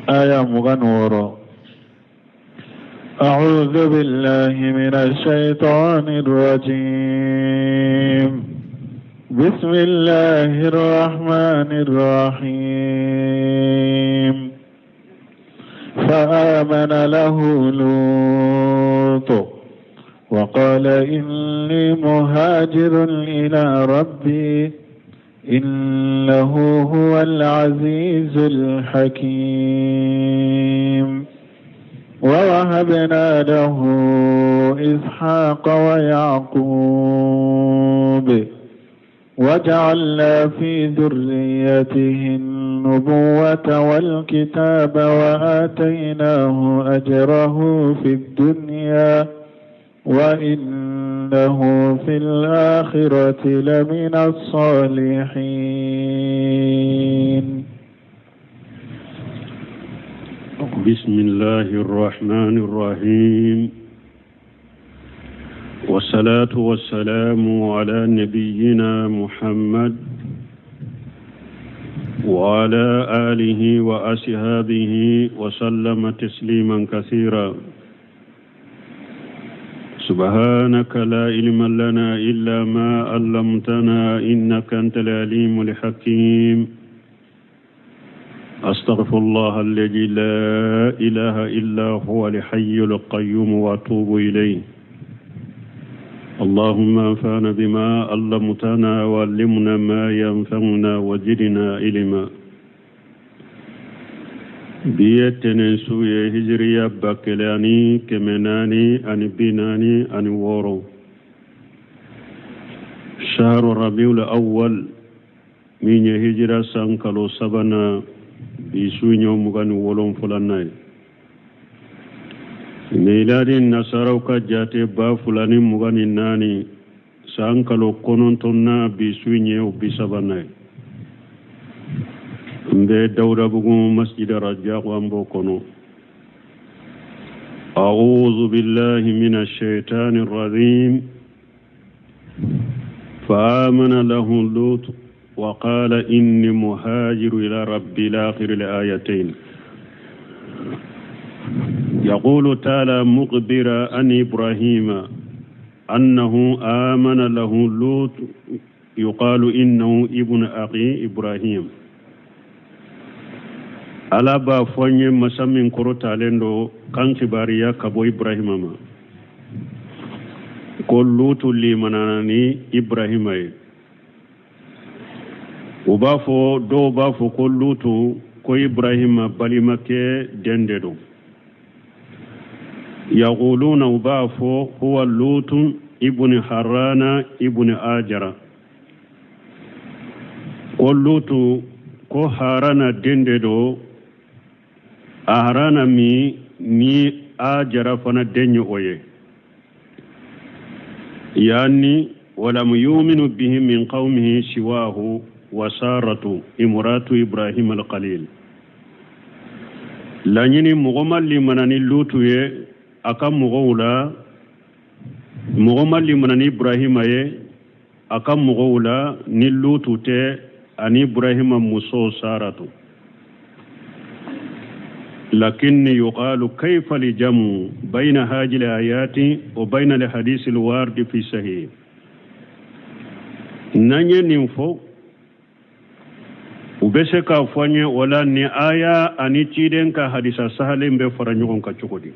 Aya 26. أعوذ بالله من الشيطان الرجيم بسم الله الرحمن الرحيم فآمن له لوط وقال إني مهاجر إلى ربي إنه هو العزيز الحكيم ووهبنا له إسحاق ويعقوب وجعلنا في ذريته النبوة والكتاب وآتيناه أجره في الدنيا وإنه في الآخرة لمن الصالحين. بسم الله الرحمن الرحيم، والصلاة والسلام على نبينا محمد وعلى آله وأصحابه وسلم تسليما كثيرا. سبحانك لا علم لنا إلا ما علمتنا إنك أنت العليم الحكيم. أستغفر الله الذي لا إله إلا هو الحي القيوم وأتوب إليه. اللهم انفعنا بما علمتنا وعلمنا ما ينفعنا وزدنا علما. Bi ye tɛnɛnsu ye, hijiriya 1446, shahru rabiul awwal, min ye hijira san kalo sabanan, bi su ɲɔ 27nan ye. Miladi nasaraw ka jate 2024 san kalo kɔnɔntɔnnan, bi su ɲɛ o 30nan ye. N bɛ Dawudabugu Masjid Rajako, an b'o kɔnɔ. أعوذ بالله من الشيطان الرجيم. فآمن له لوط وقال إني مهاجر إلى ربي، إلى آخر الآيتين. يقول تعالى مخبرا عن إبراهيم أنه آمن له لوط، يقال إنه ابن أخي إبراهيم. Ala b'a fɔ n ye, masa min kɔrɔtalen don, kan kibariya ka bɔ Ibrahima ma ko Lutu limanana ni Ibrahima ye. U b'a fɔ, dɔw b'a fɔ ko Lutu ko Ibrahima balimakɛ den de don. Yaquluna, u b'a fɔ, huwa Lutu ibni Harana ibni Ajara, ko Lutu ko Harana den de don, a Harana min ni Ajara fana den ye o ye. Yani walam yuminu bihi min qawmihi siwahu wa Saratu imratu Ibrahim al-Khalil. Laɲini, mɔgɔ ma limana ni Lutu ye a ka mɔgɔw la, mɔgɔ ma limana ni Ibrahima ye a ka mɔgɔw la ni Lutu tɛ ani Ibrahima muso Saratu. Lakin yuqalu kayfa aljamu bayna hadhihi alayati wa bayna alhadith alwarid fi sahih? N'an ye nin fɔ, u bɛ se k'a fɔ an ye o la, ni aya ani ciden ka hadisa sahalen bɛ fara ɲɔgɔn kan cogo di?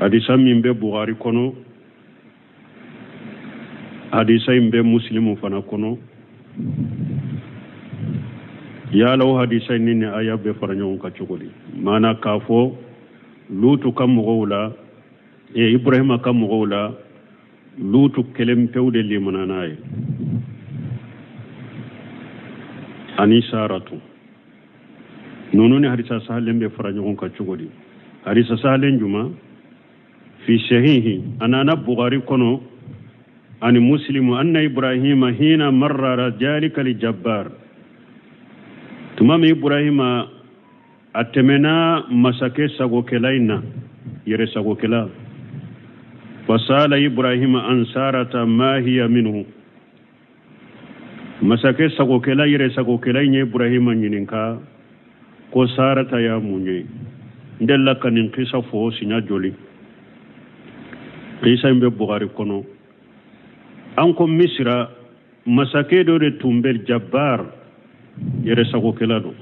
Hadisa min bɛ Buhari kɔnɔ, hadisa in bɛ Muslimu fana kɔnɔ. Yala o hadisa in ni aya bɛ fara ɲɔgɔn kan cogo di? Maana k'a fɔ Lutu ka mɔgɔw la, Ibrahima ka mɔgɔw la, Lutu kelen pewu de limana n'a ye ani Saratu. Ninnu ni hadisa sahalen bɛ fara ɲɔgɔn kan cogo di? Hadisa sahalen juma fi sahihi, a nana Bukhari kɔnɔ ani Muslimu, anna Ibrahima hina marra ala jalika li jabbar. Tuma min Ibrahima a tɛmɛna masakɛ sagokɛla in na, yɛrɛ sagokɛla, fasala Ibrahima an Sarata ma hiya minhu. Masakɛ sagokɛla, yɛrɛ sagokɛla in ye Ibrahima ɲininka Ko Sarata y'a mun ye? N delila ka nin kisa fɔ siɲɛ joli? Kisa in bɛ Bugari kɔnɔ. An ko Misira masakɛ dɔ de tun bɛ, Jabar, yɛrɛsagokɛla don.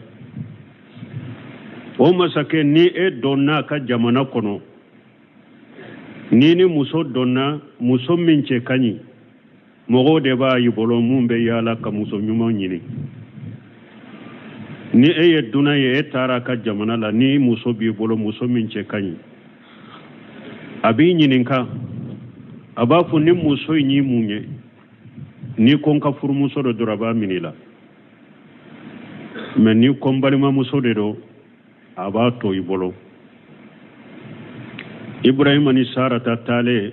O masakɛ, ni e donna a ka jamana kɔnɔ, n'i ni muso donna, muso min cɛ ka ɲi, mɔgɔw de b'a y'i bolo mun bɛ yaala ka muso ɲuman ɲini. Ni e ye dunan ye, e taara a ka jamana la, ni muso b'i bolo, muso min cɛ ka ɲi, a b'i ɲininka, a b'a fɔ ni muso in y'i mun ye? N'i ko n ka furumuso dɔ dɔrɔn, a b'a minɛ i la. Mɛ n'i ko n balimamuso de don, a b'a to i bolo. Ibrahima ni Sarata taalen,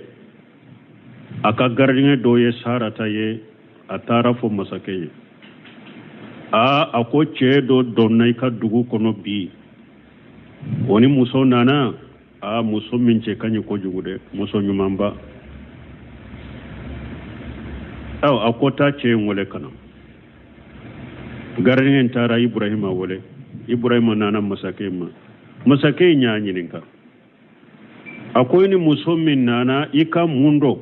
a ka gardien dɔ ye Sarata ye, a taara fɔ masakɛ ye. Aa, a ko cɛ dɔ donna i ka dugu kɔnɔ bi, o ni muso nana. Aa, muso min cɛ ka ɲi kojugu dɛ, muso ɲumanba. Aw, a ko taa cɛ in wele ka na. Gardien taara Ibrahima wele. Ibrahima nana masakɛ ma. Masakɛ in y'a ɲininka, a ko i ni muso min nana, i ka mun don?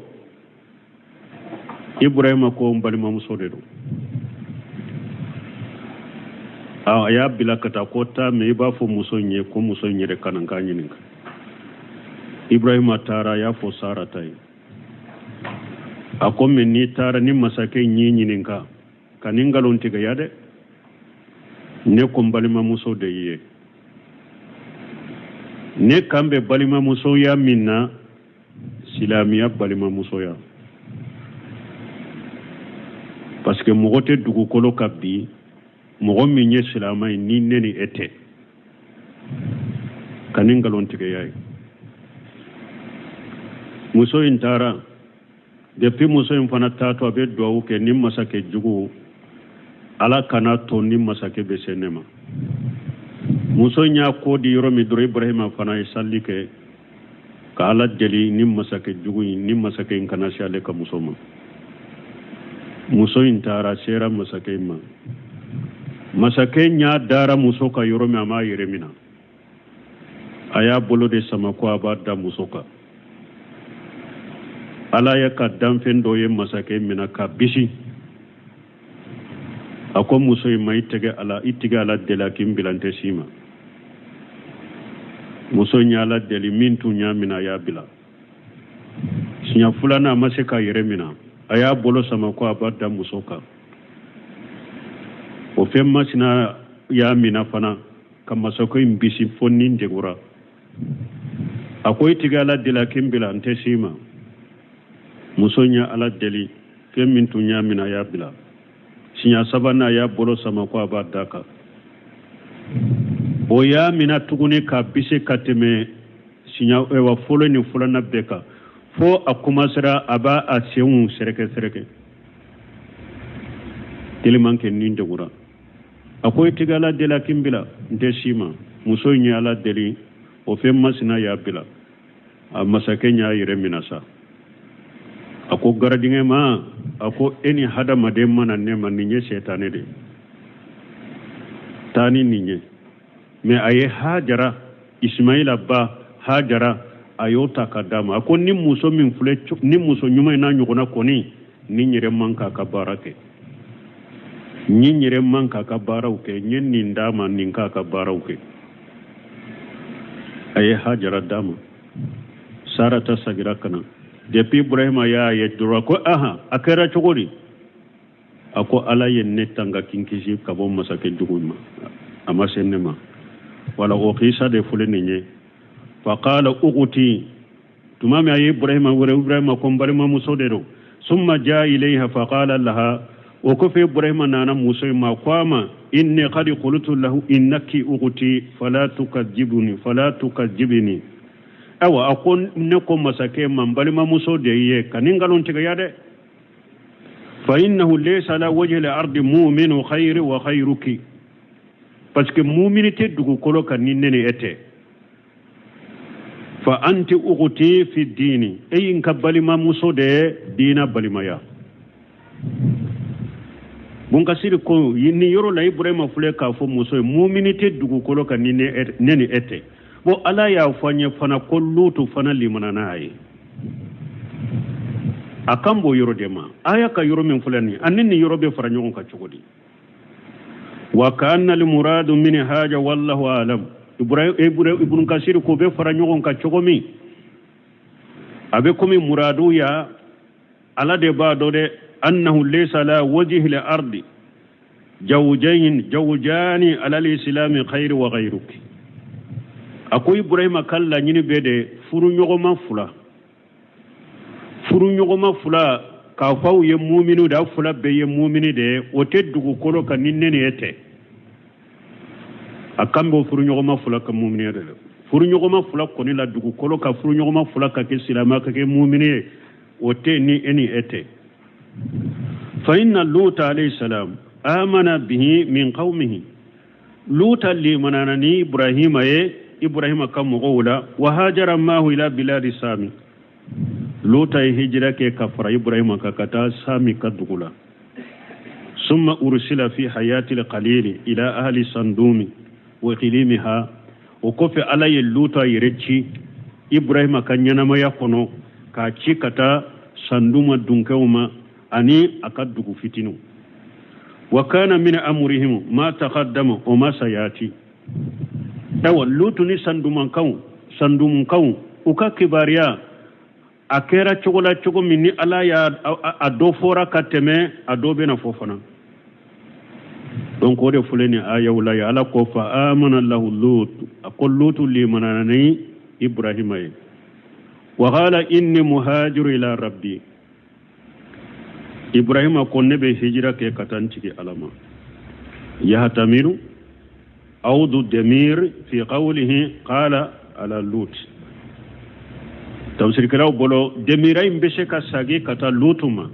Ibrahima ko n balimamuso de don. A y'a bila ka taa, ko taa, mɛ i b'a fɔ muso in ye ko muso in yɛrɛ ka na n k'a ɲininka. Ibrahima taara, a y'a fɔ Sarata ye. A ko mɛ n'i taara, ni masakɛ in y'i ɲininka, ka ni nkalon tigɛ ya dɛ. Ne ko n balimamuso de ye. Ne kan bɛ balimamusoya min na, silamɛya balimamusoya, parce que mɔgɔ tɛ dugukolo kan bi, mɔgɔ min ye silamɛ ye, ni ne ni e tɛ. Ka ni nkalon tigɛya ye. Muso in taara. Depuis muso in fana taatɔ, a bɛ duwawu kɛ ni masakɛ jugu, Ala kana to ni masakɛ bɛ se ne ma. Muso in y'a ko di yɔrɔ min dɔrɔn, Ibrahima fana ye sali kɛ ka Ala deli ni masakɛ jugu in, ni masakɛ in kana se ale ka muso ma. Muso in taara, sera masakɛ in ma. Masakɛ ɲa dara muso kan yɔrɔ min, a m'a yɛrɛ minɛ, a y'a bolo de sama ko a b'a da muso kan. Ala ye ka danfɛn dɔ ye masakɛ minɛ ka bisi. A ko muso in ma: i tɛgɛ Ala, i tigɛ Ala deli a k'i bila, n tɛ s'i ma. Muso in ye Ala deli, min tun y'a minɛ, a y'a bila. Siɲɛ filanan, a ma se k'a yɛrɛ minɛ, a y'a bolo sama ko a b'a da muso kan. O fɛn masina y'a minɛ fana ka masakɛ in bisi fo ni degura. A ko i tigi Ala deli a k'i bila, n tɛ s'i ma. Muso in ye Ala deli, fɛn min tun y'a minɛ, a y'a bila. Siɲɛ sabanan, a y'a bolo sama ko a b'a da kan. O y'a minɛ tuguni ka bisi ka tɛmɛ siɲɛ ɛwa fɔlɔ ni filanan bɛɛ kan, fo a komansera a b'a a senw sɛrɛkɛ sɛrɛkɛ, tellement que ni degura. A ko i tigi Ala deli a k'i bila, n tɛ s'i ma. Muso in ye Ala deli, o fɛn masina y'a bila. A masakɛ y'a yɛrɛ minɛ sa. A ko gardien ma, a ko e ni hadamaden mana ne ma, nin ye sɛtanɛ de, taa ni nin ye. Mɛ a ye Hajara, Ismaila ba Hajara, a y'o ta ka d'a ma. A ko ni muso min filɛ, ni muso ɲuman in n'a ɲɔgɔnna kɔni, ni n yɛrɛ man k'a ka baara kɛ, ni n yɛrɛ man k'a ka baaraw kɛ, n ye nin d'a ma, nin k'a ka baaraw kɛ. A ye Hajara d'a ma. Sarata sagira ka na. Depuis Ibrahima y'a ye dɔrɔn, ko ahan, a kɛra cogo di? A ko Ala ye ne tanga k'i kisi ka bɔ masakɛ jugu ma, a ma se ne ma. Wala o kisa de filɛ nin ye. Faqala ughti, tuma min a ye Ibrahima wele, Ibrahima ko n balimamuso de don. Summa jaa ilayha faqala laha, o kɔfɛ Ibrahima nana muso in ma, ko a ma: inni qad qultu lahu innaki ughti fala tukadhibuni, fala tukadhibni. Awa, a ko ne ko masakɛ ma, n balimamuso de ye, ka ni nkalon tigɛya dɛ. Fa innahu laysa ala wajhi al-ardi mu'minu khayri wa khayruki, parce que mumini tɛ dugukolo kan ni ne ni e tɛ. Fa anti ughti fi dini, e y'i ka balimamuso de ye diina balimaya. Bunkasiri ko nin yɔrɔ la Ibrahima filɛ k'a fɔ muso ye mumini tɛ dugukolo kan ni ne ni e tɛ. Bon Ala y'a fɔ an ye fana ko Lutu fana limanana a ye. A kan b'o yɔrɔ de ma. Aya ka yɔrɔ min filɛ nin ye, ani nin yɔrɔ bɛ fara ɲɔgɔn kan cogo di? Wa kaanna almuradu min haja wallahu alam. Ibn Kasir ko bɛ fara ɲɔgɔn kan cogo min, a bɛ komi muradu ya Ala de b'a dɔn dɛ annahu laysa ala wajhi al-ardi jawjayn jawjani ala al-islami khayri wa ghayruki. A ko Ibrahima ka laɲini bɛ de furuɲɔgɔnma fila, furuɲɔgɔnma fila k'a fɔ aw ye muminu de, aw fila bɛɛ ye mumini de ye, o tɛ dugukolo kan ni ne ni e tɛ. A kan b'o furuɲɔgɔnma fila ka muminiya de la. Furuɲɔgɔnma fila kɔni la dugukolo kan, furuɲɔgɔnma fila ka kɛ silamɛ, ka kɛ mumini ye, o tɛ ni e ni e tɛ. Fa inna luta alayhi salam amana bihi min qaumihi. Luta limanana ni Ibrahima ye, Ibrahima ka mɔgɔw la, wa hajara maahu ila biladi sami. Luta ye hijira kɛ ka fara Ibrahima kan ka taa Sami ka dugu la. Summa ursila fi hayatil qalili ila ahli sandumi wa qilimiha. O kɔfɛ Ala ye Luta yɛrɛ ci Ibrahima ka ɲɛnamaya kɔnɔ, k'a ci ka taa Sanduma dunkɛw ma ani a ka dugu fitininw. Wa kana min amrihim ma taqaddama wa ma sayati. Ayiwa, Lutu ni Sandumakaw, Sandumukaw, u ka kibaruya a kɛra cogo la cogo min ni Ala y'a a dɔ fɔra ka tɛmɛ, a dɔ bɛna fɔ fana. Donc o de filɛ nin ayaw la ye. Ala ko fa amana lahu Lut, a ko Lutu limanana ni Ibrahima ye. Wa qala inni muhajiru ila rabbi. Ibrahima ko ne bɛ hijira kɛ ka taa n tigi Ala ma. Yahtamilu awdu damir fi qawlihi qala ala Lut. Tafsirikɛlaw bolo demira in bɛ se ka sagi ka taa Lutu ma.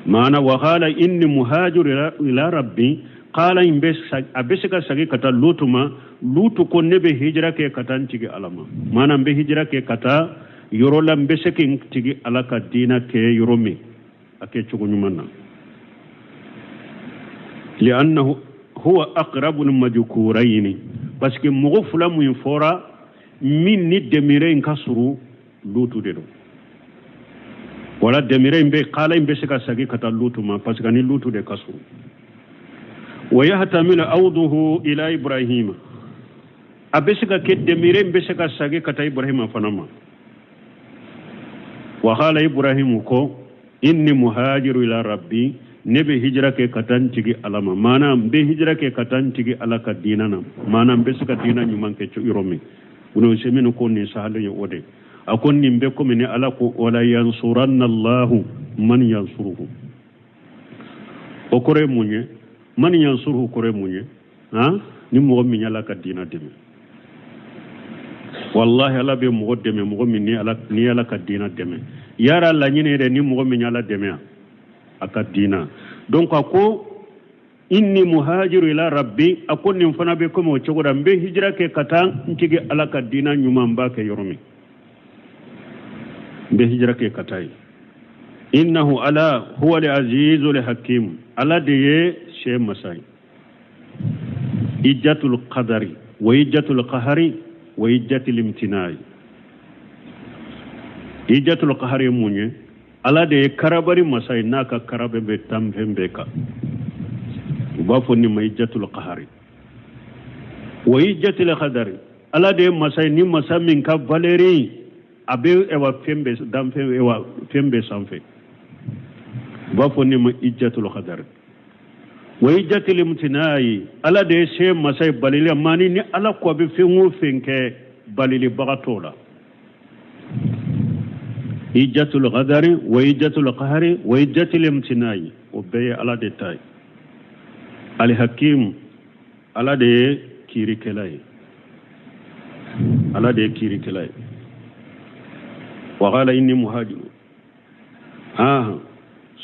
Maana wa qala inni muhajiru ila rabbi, qala in bɛ a bɛ se ka sagi ka taa Lutu ma. Lutu ko ne bɛ hijira kɛ ka taa n tigi Ala ma. Maana n bɛ hijira kɛ ka taa yɔrɔ la n bɛ se k'i tigi Ala ka diina kɛ yɔrɔ min a kɛ cogo ɲuman na. Li'annahu huwa aqrabu al-majkurayni, parce que mɔgɔ fila min fɔra min ni demire in ka surun Lutu de don. Wala demire in bɛ kala in bɛ se ka sagi ka taa Lutu ma, parce que ni Lutu de ka surun. Wa yahtamilu awduhu ila Ibrahima, a bɛ se ka kɛ demire in bɛ se ka sagi ka taa Ibrahima fana ma. Wa qala Ibrahimu ko inni muhajiru ila rabbi, ne bɛ hijira kɛ ka taa n tigi Ala ma. Maana n bɛ hijira kɛ ka taa n tigi Ala ka diina na. Maana n bɛ se ka diina ɲuman kɛ yɔrɔ min. Ibn Usaymin ko nin sahalen ye o de. A ko nin bɛ komi ni Ala ko wala yansuranna Allahu man yansuruhu. O kɔrɔ ye mun ye? Man yansuruhu kɔrɔ ye mun ye? Han, ni mɔgɔ min y'Ala ka diina dɛmɛ, wallahi Ala bɛ mɔgɔ dɛmɛ, mɔgɔ min ni Ala ni Ala ka diina dɛmɛ. Yara laɲini yɛrɛ ni mɔgɔ min y'Ala dɛmɛ a ka diina. Donc a ko inni muhajiru ila rabbi, a ko nin fana bɛ komi o cogo la, n bɛ hijira kɛ ka taa n tigi Ala ka diina ɲuman b'a kɛ yɔrɔ min, n bɛ hijira kɛ ka taa yen. Innahu ala huwa al-azizu al-hakim, Ala de ye se masa ye. Ijjatul qadari wa ijjatul qahari wa ijjatul imtinai. Ijjatul qahari ye mun ye? Ala de ye karabari masa ye, n'a ka karabe bɛ tan fɛn bɛɛ kan. U b'a fɔ nin ma ijjatul qahari. Wa ijjatul qadari, Ala de ye masa ye ni masa min ka valeri a bɛ ɛwa fɛn bɛɛ danfɛn ɛwa fɛn bɛɛ sanfɛ. U b'a fɔ nin ma ijjatul qadari. Wa ijjatul imtinai, Ala de ye se masa ye balili maani ni Ala ko a bɛ fɛn o fɛn kɛ balilibaga t'o la. Ijjatul qadari wa ijjatul qahari wa ijjatul imtinai, o bɛɛ ye Ala de ta ye. Alhakim, Ala de ye kiirikɛla ye. Ala de ye kiirikɛla ye. Wa qala inni muhajiru.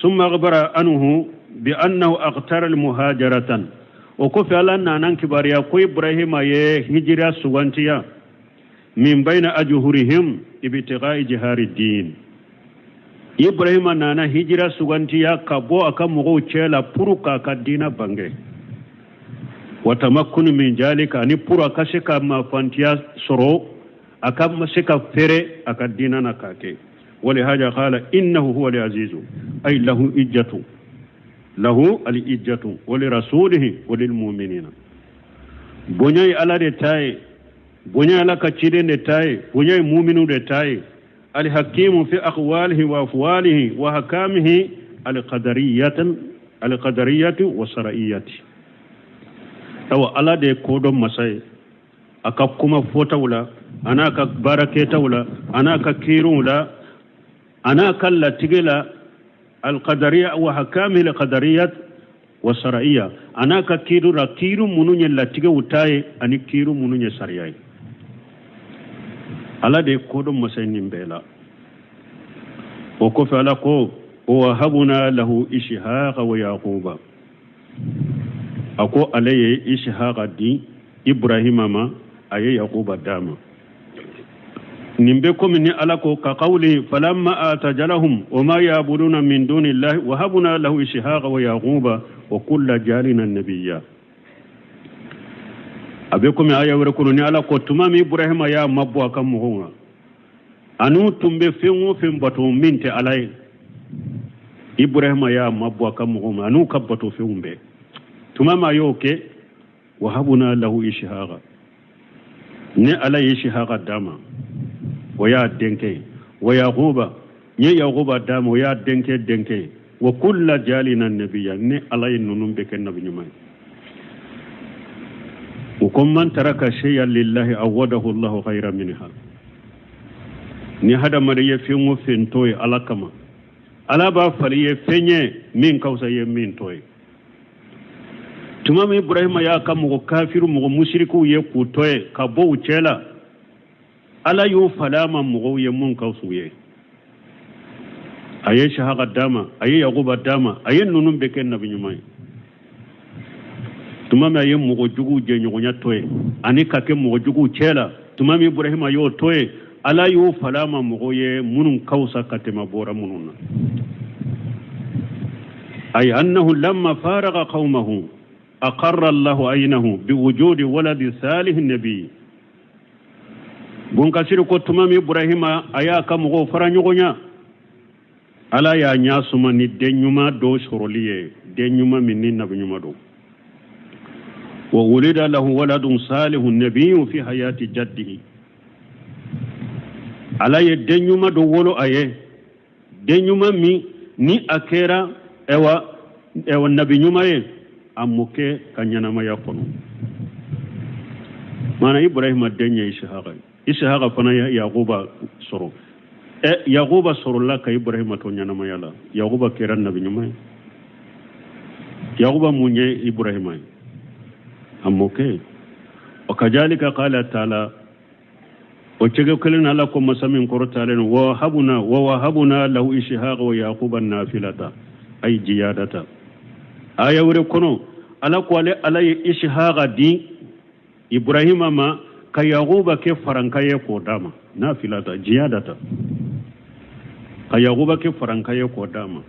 Summa akhbara anhu bi annahu akhtara al muhajaratan. O kɔfɛ Ala nana kibaruya ko Ibrahima ye hijira sugantiya min bayna ajhurihim ibtiga'i jihari din. Ibrahima nana hijira sugantiya ka bɔ a ka mɔgɔw cɛ la pour k'a ka diina bange wa tamakkunu min jalika ani pour a ka se ka mafantiya sɔrɔ a ka se ka fɛrɛ a ka diina na k'a kɛ walihaja qala innahu huwa al-azizu ay lahu ijjatu lahu al-ijjatu wa li rasulihi wa lil mu'minina bonya ye ala de ta ye bonya ala ka ciden de ta ye bonya ye muminu de ta ye alhakimu fi aqwalihi wa afwalihi wa hakamihi alqadariyatan alqadariyati wa saraiyati awa ala de ye kodɔn masa ye a ka kuma fɔtaw la a n'a ka baarakɛtaw la a n'a ka kiiriw la a n'a ka latigɛ la alqadariya wa hakamihi alqadariyat wa saraiya a n'a ka kiiriw la kiiri minnu ye latigɛw ta ye ani kiiri minnu ye sariya ye ala de ye kodɔn masa ye nin bɛɛ la o kɔfɛ ala ko wahabuna lahu ishaqa wa yaquba a ko ale ye ishaqa di ibrahima ma a ye yaquba d'a ma nin bɛ komi ni ala ko ka qawli falamma atajalahum wa ma yabuduna min dunillahi wahabuna lahu ishaqa wa yaquba wa kulla jalina nabiyya a bɛ komi aya wɛrɛ kɔnɔ ni ala ko tuma min ibrahima y'a mabɔ a ka mɔgɔw la an'u tun bɛ fɛn o fɛn bato min tɛ ala ye ibrahima y'a mabɔ a ka mɔgɔw ma an'u ka bato fɛnw bɛɛ tuma min a y'o kɛ wahabuna lahu ishaqa ne ala ye ishaqa d'a ma o y'a denkɛ ye wa yaquba n ye yaquba d'a ma o y'a denkɛ denkɛ ye wa kulla jalina nabiya ne ala ye ninnu bɛɛ kɛ nabi ɲuman ye u ko man taraka shay'an lillahi awadahu allahu khayra minha ni hadamaden ye fɛn o fɛn to ye ala kama ala b'a falen i ye fɛn ye min ka fisa i ye min to ye tuma min ibrahima y'a ka mɔgɔ kafiru mɔgɔ musirikiw ye k'u to ye ka bɔ u cɛ la ala y'o falen a ma mɔgɔw ye mun ka fisa u ye a ye ishaqa d'a ma a ye yakuba d'a ma a ye ninnu bɛɛ kɛ nabi ɲuman ye tuma min a ye mɔgɔ juguw jɛɲɔgɔnya to yen ani ka kɛ mɔgɔ juguw cɛ la tuma min ibrahima y'o to yen ala y'o falen a ma mɔgɔw ye minnu ka fisa ka tɛmɛ bɔra minnu na ay annahu lamma faraga qaumahu aqarra allahu aynahu biwujudi waladi salih nabi bunkasiri ko tuma min ibrahima a y'a ka mɔgɔw fara ɲɔgɔn ɲa ala y'a ɲɛ suma ni den ɲuman dɔ sɔrɔli ye den ɲuman min ni nabi ɲuman don wa wulida lahu waladun salihun nabiyun fi hayati jaddihi ala ye den ɲuman dɔ wolo a ye den ɲuman min ni a kɛra ɛwa ɛwa nabi ɲuman ye a mɔkɛ ka ɲɛnamaya kɔnɔ maana ibrahima den ye ishaqa ye ishaqa fana ye yakuba sɔrɔ ɛ yakuba sɔrɔla ka ibrahima to ɲɛnamaya la yakuba kɛra nabi ɲuman ye yakuba mun ye ibrahima ye a mɔkɛ wa kajalika qala taala o cogo kelen na ala ko masa min kɔrɔtalen don wa habuna wa wahabuna lahu ishaqa wa yaquba nafilata ay jiyadata aya wɛrɛ kɔnɔ ala ko ale ala ye ishaqa di ibrahima ma ka yaquba kɛ faranka ye k'o d'a ma nafilata jiyadata ka yaquba kɛ faranka ye k'o d'a ma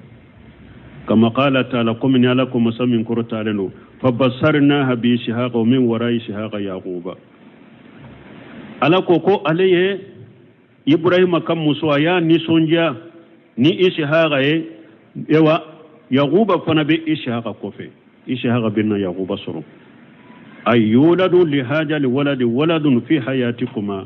kama qala taala komi ni ala ko masa min kɔrɔtalen don fa basarnaha bi ishaqa wa min wara ishaqa yaquba ala ko ko ale ye ibrahima ka muso a y'a nisɔndiya ni ishaqa ye ewa yaquba fana bɛ ishaqa kɔfɛ ishaqa bɛna yaquba sɔrɔ ay yuladu li haja li waladi waladun fi hayatikuma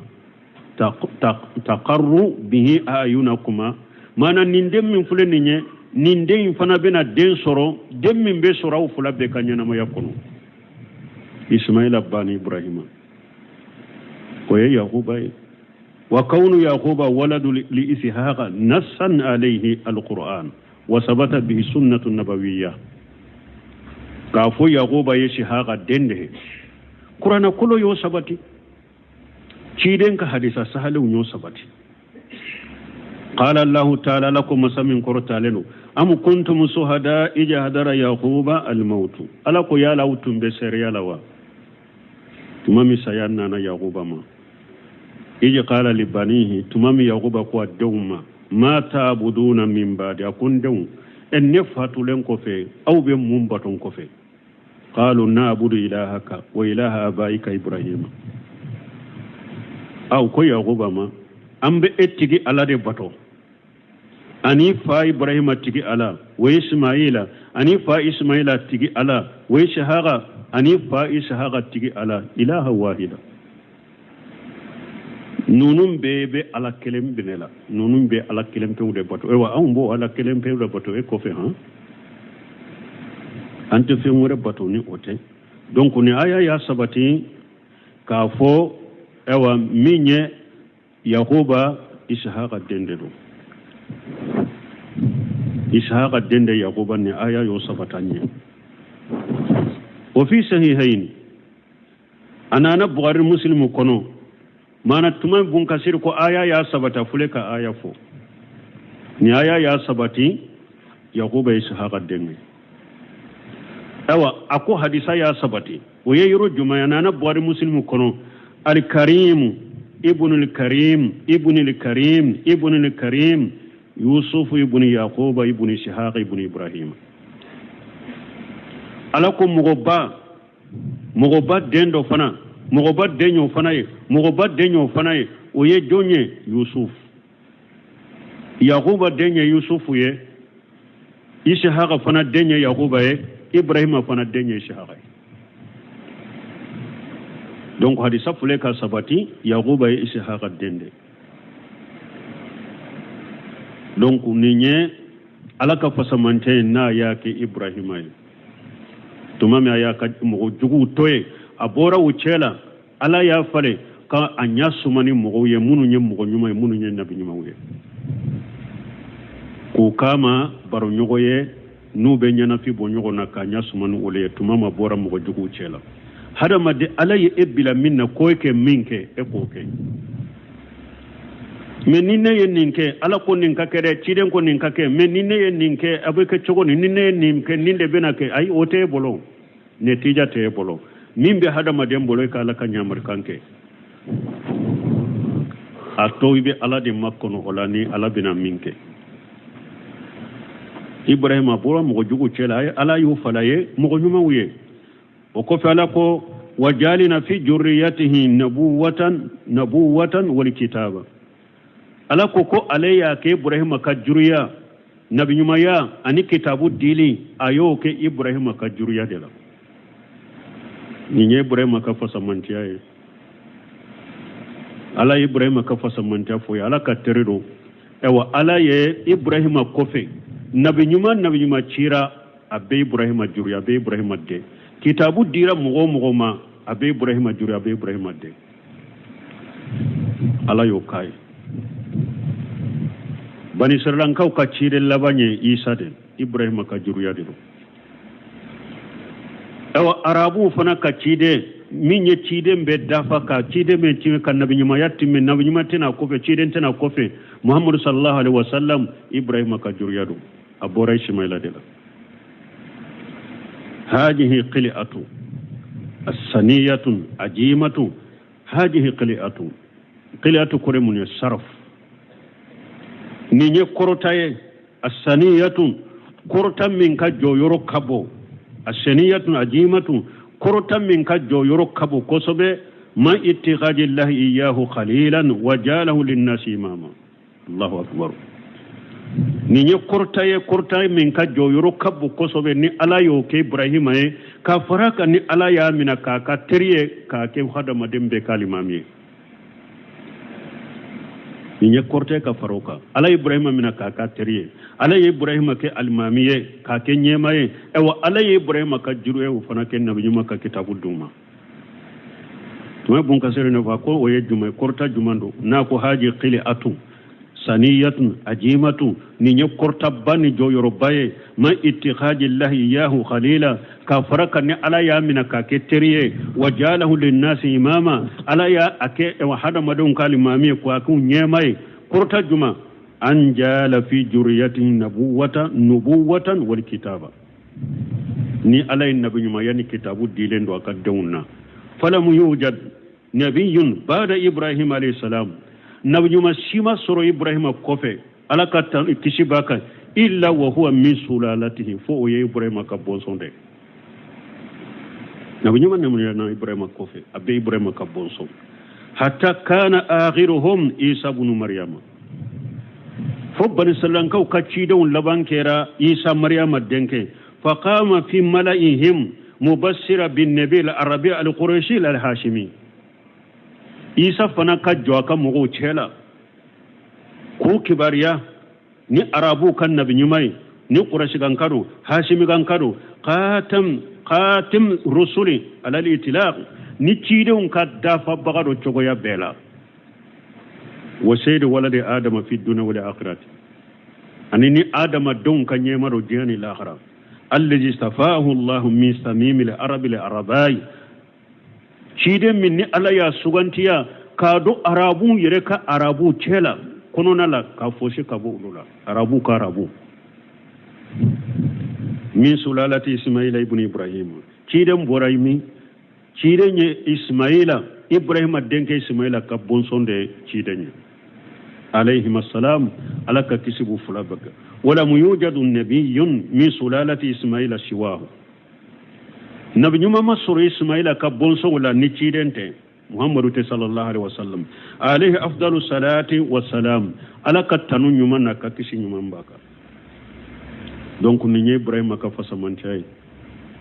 taqarru bihi ayunakuma maana nin den min filɛ nin ye nin den in fana bɛna den sɔrɔ den min bɛ sɔrɔ aw fila bɛɛ ka ɲɛnamaya kɔnɔ ismaila ba ni ibrahima o ye yakuba ye wa kawnu yakuba waladu li ishaqa nassan alayhi alquran wa sabata bihi sunnatu nabawiyya k'a fɔ yakuba ye ishaqa den de ye kuranɛ kolo y'o sabati ciden ka hadisa sahalenw y'o sabati qala allahu taala ala ko masa min kɔrɔtalen don am kuntum suhada ij hadara yaquba almautu ala ko yala aw tun bɛ seereya la wa tuma min saya nana yaquba ma ij qala li banihi tuma min yaquba ko a denw ma Ma ta'buduna min ba'di, a ko n denw, ɛ ne fatulen kɔfɛ aw bɛ mun bato n kɔfɛ? Qalu na'budu ilahaka wa ilaha abaika Ibrahima. Aw ko Yakuba ma, an bɛ e tigi Ala de bato ani fa Ibrahima tigi Ala, wa Ismaila ani fa Ismaila tigi Ala, wa Ishaqa ani fa Ishaqa tigi Ala, ilaha wahida. Ninnu bɛɛ bɛ Ala kelen minɛ la, ninnu bɛ Ala kelen pewu de bato. Ayiwa, anw b'o Ala kelen pewu de bato e kɔfɛ, han, an tɛ fɛn wɛrɛ bato ni o tɛ. Donc ni aya y'a sabati k'a fɔ, ayiwa, min ye Yakuba, Ishaqa den de don, Ishaqa den de Yakuba, ni aya y'o sabata an ye. O fi sahihaini, a nana Bukhari Muslimu kɔnɔ. Mana tuma Bun Kasir ko aya y'a sabata fule ka aya fɔ, ni aya y'a sabati Yakuba Ishaqa den ye. Ayiwa, a ko hadisa y'a sabati, o ye yɔrɔ jumɛn ye? A nana Bukhari Muslimu kɔnɔ, Alikarimu ibnul Karim ibnul Karim ibnul Karim Yusufu ibnu Yakuba ibnu Ishaqa ibnu Ibrahima. Ala ko mɔgɔba, mɔgɔba den dɔ fana, mɔgɔba den y'o fana ye, mɔgɔba den y'o fana ye. O ye jɔn ye? Yusuf. Yakuba den ye Yusufu ye, Ishaqa fana den ye Yakuba ye, Ibrahima fana den ye Ishaqa ye. Donc hadisa fule ka sabati, Yakuba ye Ishaqa den de. Donc nin ye Ala ka fasamantɛ ye n'a y'a kɛ Ibrahima ye. Tuma min a y'a ka mɔgɔ juguw to yen, a bɔra u cɛ la, Ala y'a falen ka a ɲɛ suma ni mɔgɔw ye minnu ye mɔgɔ ɲuman ye, minnu ye nabi ɲumanw ye, k'u kama baroɲɔgɔn ye n'u bɛ ɲɛnafi bɔ ɲɔgɔn na, k'a ɲɛ suma ni olu ye. Tuma ma bɔra mɔgɔ juguw cɛ la. Hadamaden, Ala ye e bila min na ko e kɛ min kɛ, e k'o kɛ. Mais ni ne ye nin kɛ, Ala ko nin ka kɛ dɛ, ciden ko nin ka kɛ, mais ni ne ye nin kɛ, a bɛ kɛ cogo ni, ni ne ye nin kɛ, nin de bɛna kɛ. Ayi, o tɛ e bolo, netija tɛ e bolo. Min bɛ hadamaden bolo, e ka Ala ka ɲamarikan kɛ, a to i bɛ Ala de makɔnɔ o la ni Ala bɛna min kɛ. Ibrahima bɔra mɔgɔ jugu cɛ la, Ala y'o fala ye mɔgɔ ɲumanw ye. O kɔfɛ Ala ko wajalina fi jurriyatihi nabuwatan, nabuwatan wal kitaba. Ala ko ko ale y'a kɛ Ibrahima ka juruya, nabiɲumanya ani kitabu dili, a y'o kɛ Ibrahima ka juruya de la. Nin ye Ibrahima ka fasamantiya ye. Ala ye Ibrahima ka fasamantiya fɔ ye, Ala ka teri don. Ayiwa, Ala ye Ibrahima kɔfɛ nabiɲuman, nabiɲuman cira, a bɛ Ibrahima juruya, a bɛ Ibrahima den. Kitabu dira mɔgɔ o mɔgɔ ma, a bɛ Ibrahima juruya, a bɛ Ibrahima den. Ala y'o k'a ye. Banisiralankaw ka ciden laban ye Isa de, Ibrahima ka juruya de don. Ayiwa, arabuw fana ka ciden min ye ciden bɛ dafa, ka ciden bɛ tiɲɛ, ka nabiɲumanya tɛmɛ, nabiɲuman tɛna kɔfɛ, ciden tɛna kɔfɛ, Muhammadu sallallahu alaihi wasallam, Ibrahima ka juruya don, a bɔra Ismaila de la. Hajihi qili'atu asaniyatun ajimatu. Hajihi qili'atu, qili'atu kɔrɔ mun ye? Saraf. Nin ye kɔrɔta ye, asaniyatun, kɔrɔta min ka jɔyɔrɔ ka bon, asaniyatun ajimatu, kɔrɔta min ka jɔyɔrɔ ka bon kosɛbɛ. Ma ittikhadillahi iyahu khalilan wa jalahu linnasi imama. Allahu akbar. Nin ye kɔrɔta ye, kɔrɔta min ka jɔyɔrɔ ka bon kosɛbɛ, ni Ala y'o kɛ Ibrahima ye, k'a fara kan ni Ala y'a minɛ k'a ka teri ye, k'a kɛ hadamaden bɛɛ ka alimami ye. Nin ye kɔrɔta ye ka fara o kan. Ala ye Ibrahima minɛ k'a ka teri ye, Ala ye Ibrahima kɛ alimami ye, k'a kɛ ɲɛma ye. Ayiwa, Ala ye Ibrahima ka juru ye, o fana kɛ nabi ɲuman ka kitabu d'u ma. Tuma Bun Kasiri ne fa ko o ye jumɛn ye? Kɔrɔta jumɛn don n'a ko haji qili atu saniyatun ajimatu? Nin ye kɔrɔtaba ni jɔyɔrɔba ye. Ma ittikhadillahi iyahu khalila, k'a fara kan ni Ala y'a minɛ k'a kɛ teri ye, wa jalahu linnasi imama, Ala y'a a kɛ hadamadenw ka alimami ye, k'a k'u ɲɛma ye. Kɔrɔta jumɛn? An jala fi juriyatihi nabuwatan, nubuwatan wal kitaba. Ni Ala ye nabi ɲumanya ni kitabu dilen don a ka denw na. Falamu yujad nabiyun bada Ibrahim alayhi salam, nabi ɲuman si ma sɔrɔ Ibrahima kɔfɛ. Ala ka kisi b'a kan, illa wa huwa min sulalatihi, fo o ye Ibrahima ka bɔnsɔn de. Nabi ɲuman nana Ibrahima kɔfɛ, a bɛ Ibrahima ka bɔnsɔn. Hatta kana akhiruhum Isa bunu Maryama, fo banisalankaw ka cidenw laban kɛra Isa Maryama denkɛ. Faqama fi mala'ihim mubassira bin nabi al-arabi al-qurashi al-hashimi. Isa fana ka jɔ a ka mɔgɔw cɛ la k'u kibaruya ni arabuw ka nabi ɲuman ye, ni kurasikanka don, hasimikanka don, khatam khatim rusuli alal itilaq, ni cidenw ka dafabaga don cogoya bɛɛ la. Wa sayyidu waladi adama fi dunya wal akhirati, ani ni adamadenw ka ɲɛma don diɲɛ ni lahara. Allazi istafahu allahu min samimil arabil arabai, ciden min ni Ala y'a sugantiya k'a don arabuw yɛrɛ ka arabuw cɛ la kɔnɔna la, k'a fosi ka bɔ olu la, arabuw ka arabu. Min sulalati Ismaila ibn Ibrahim, ciden bɔra min, ciden ye Ismaila, Ibrahima denkɛ Ismaila ka bɔnsɔn de ye ciden ye, alayhim assalam, Ala ka kisi b'u fila bɛɛ kan. Walam yujadu nabiyun min sulalati Ismaila siwahu, nabi ɲuman ma sɔrɔ Ismaila ka bɔnsɔnw la ni ciden tɛ, Muhammadu tɛ, sallallahu alaihi wasallam, alayhi afdalu salati wa salam, Ala ka tanu ɲuman n'a ka kisi ɲuman b'a kan. Donc nin ye Ibrahima ka fasamantiya ye,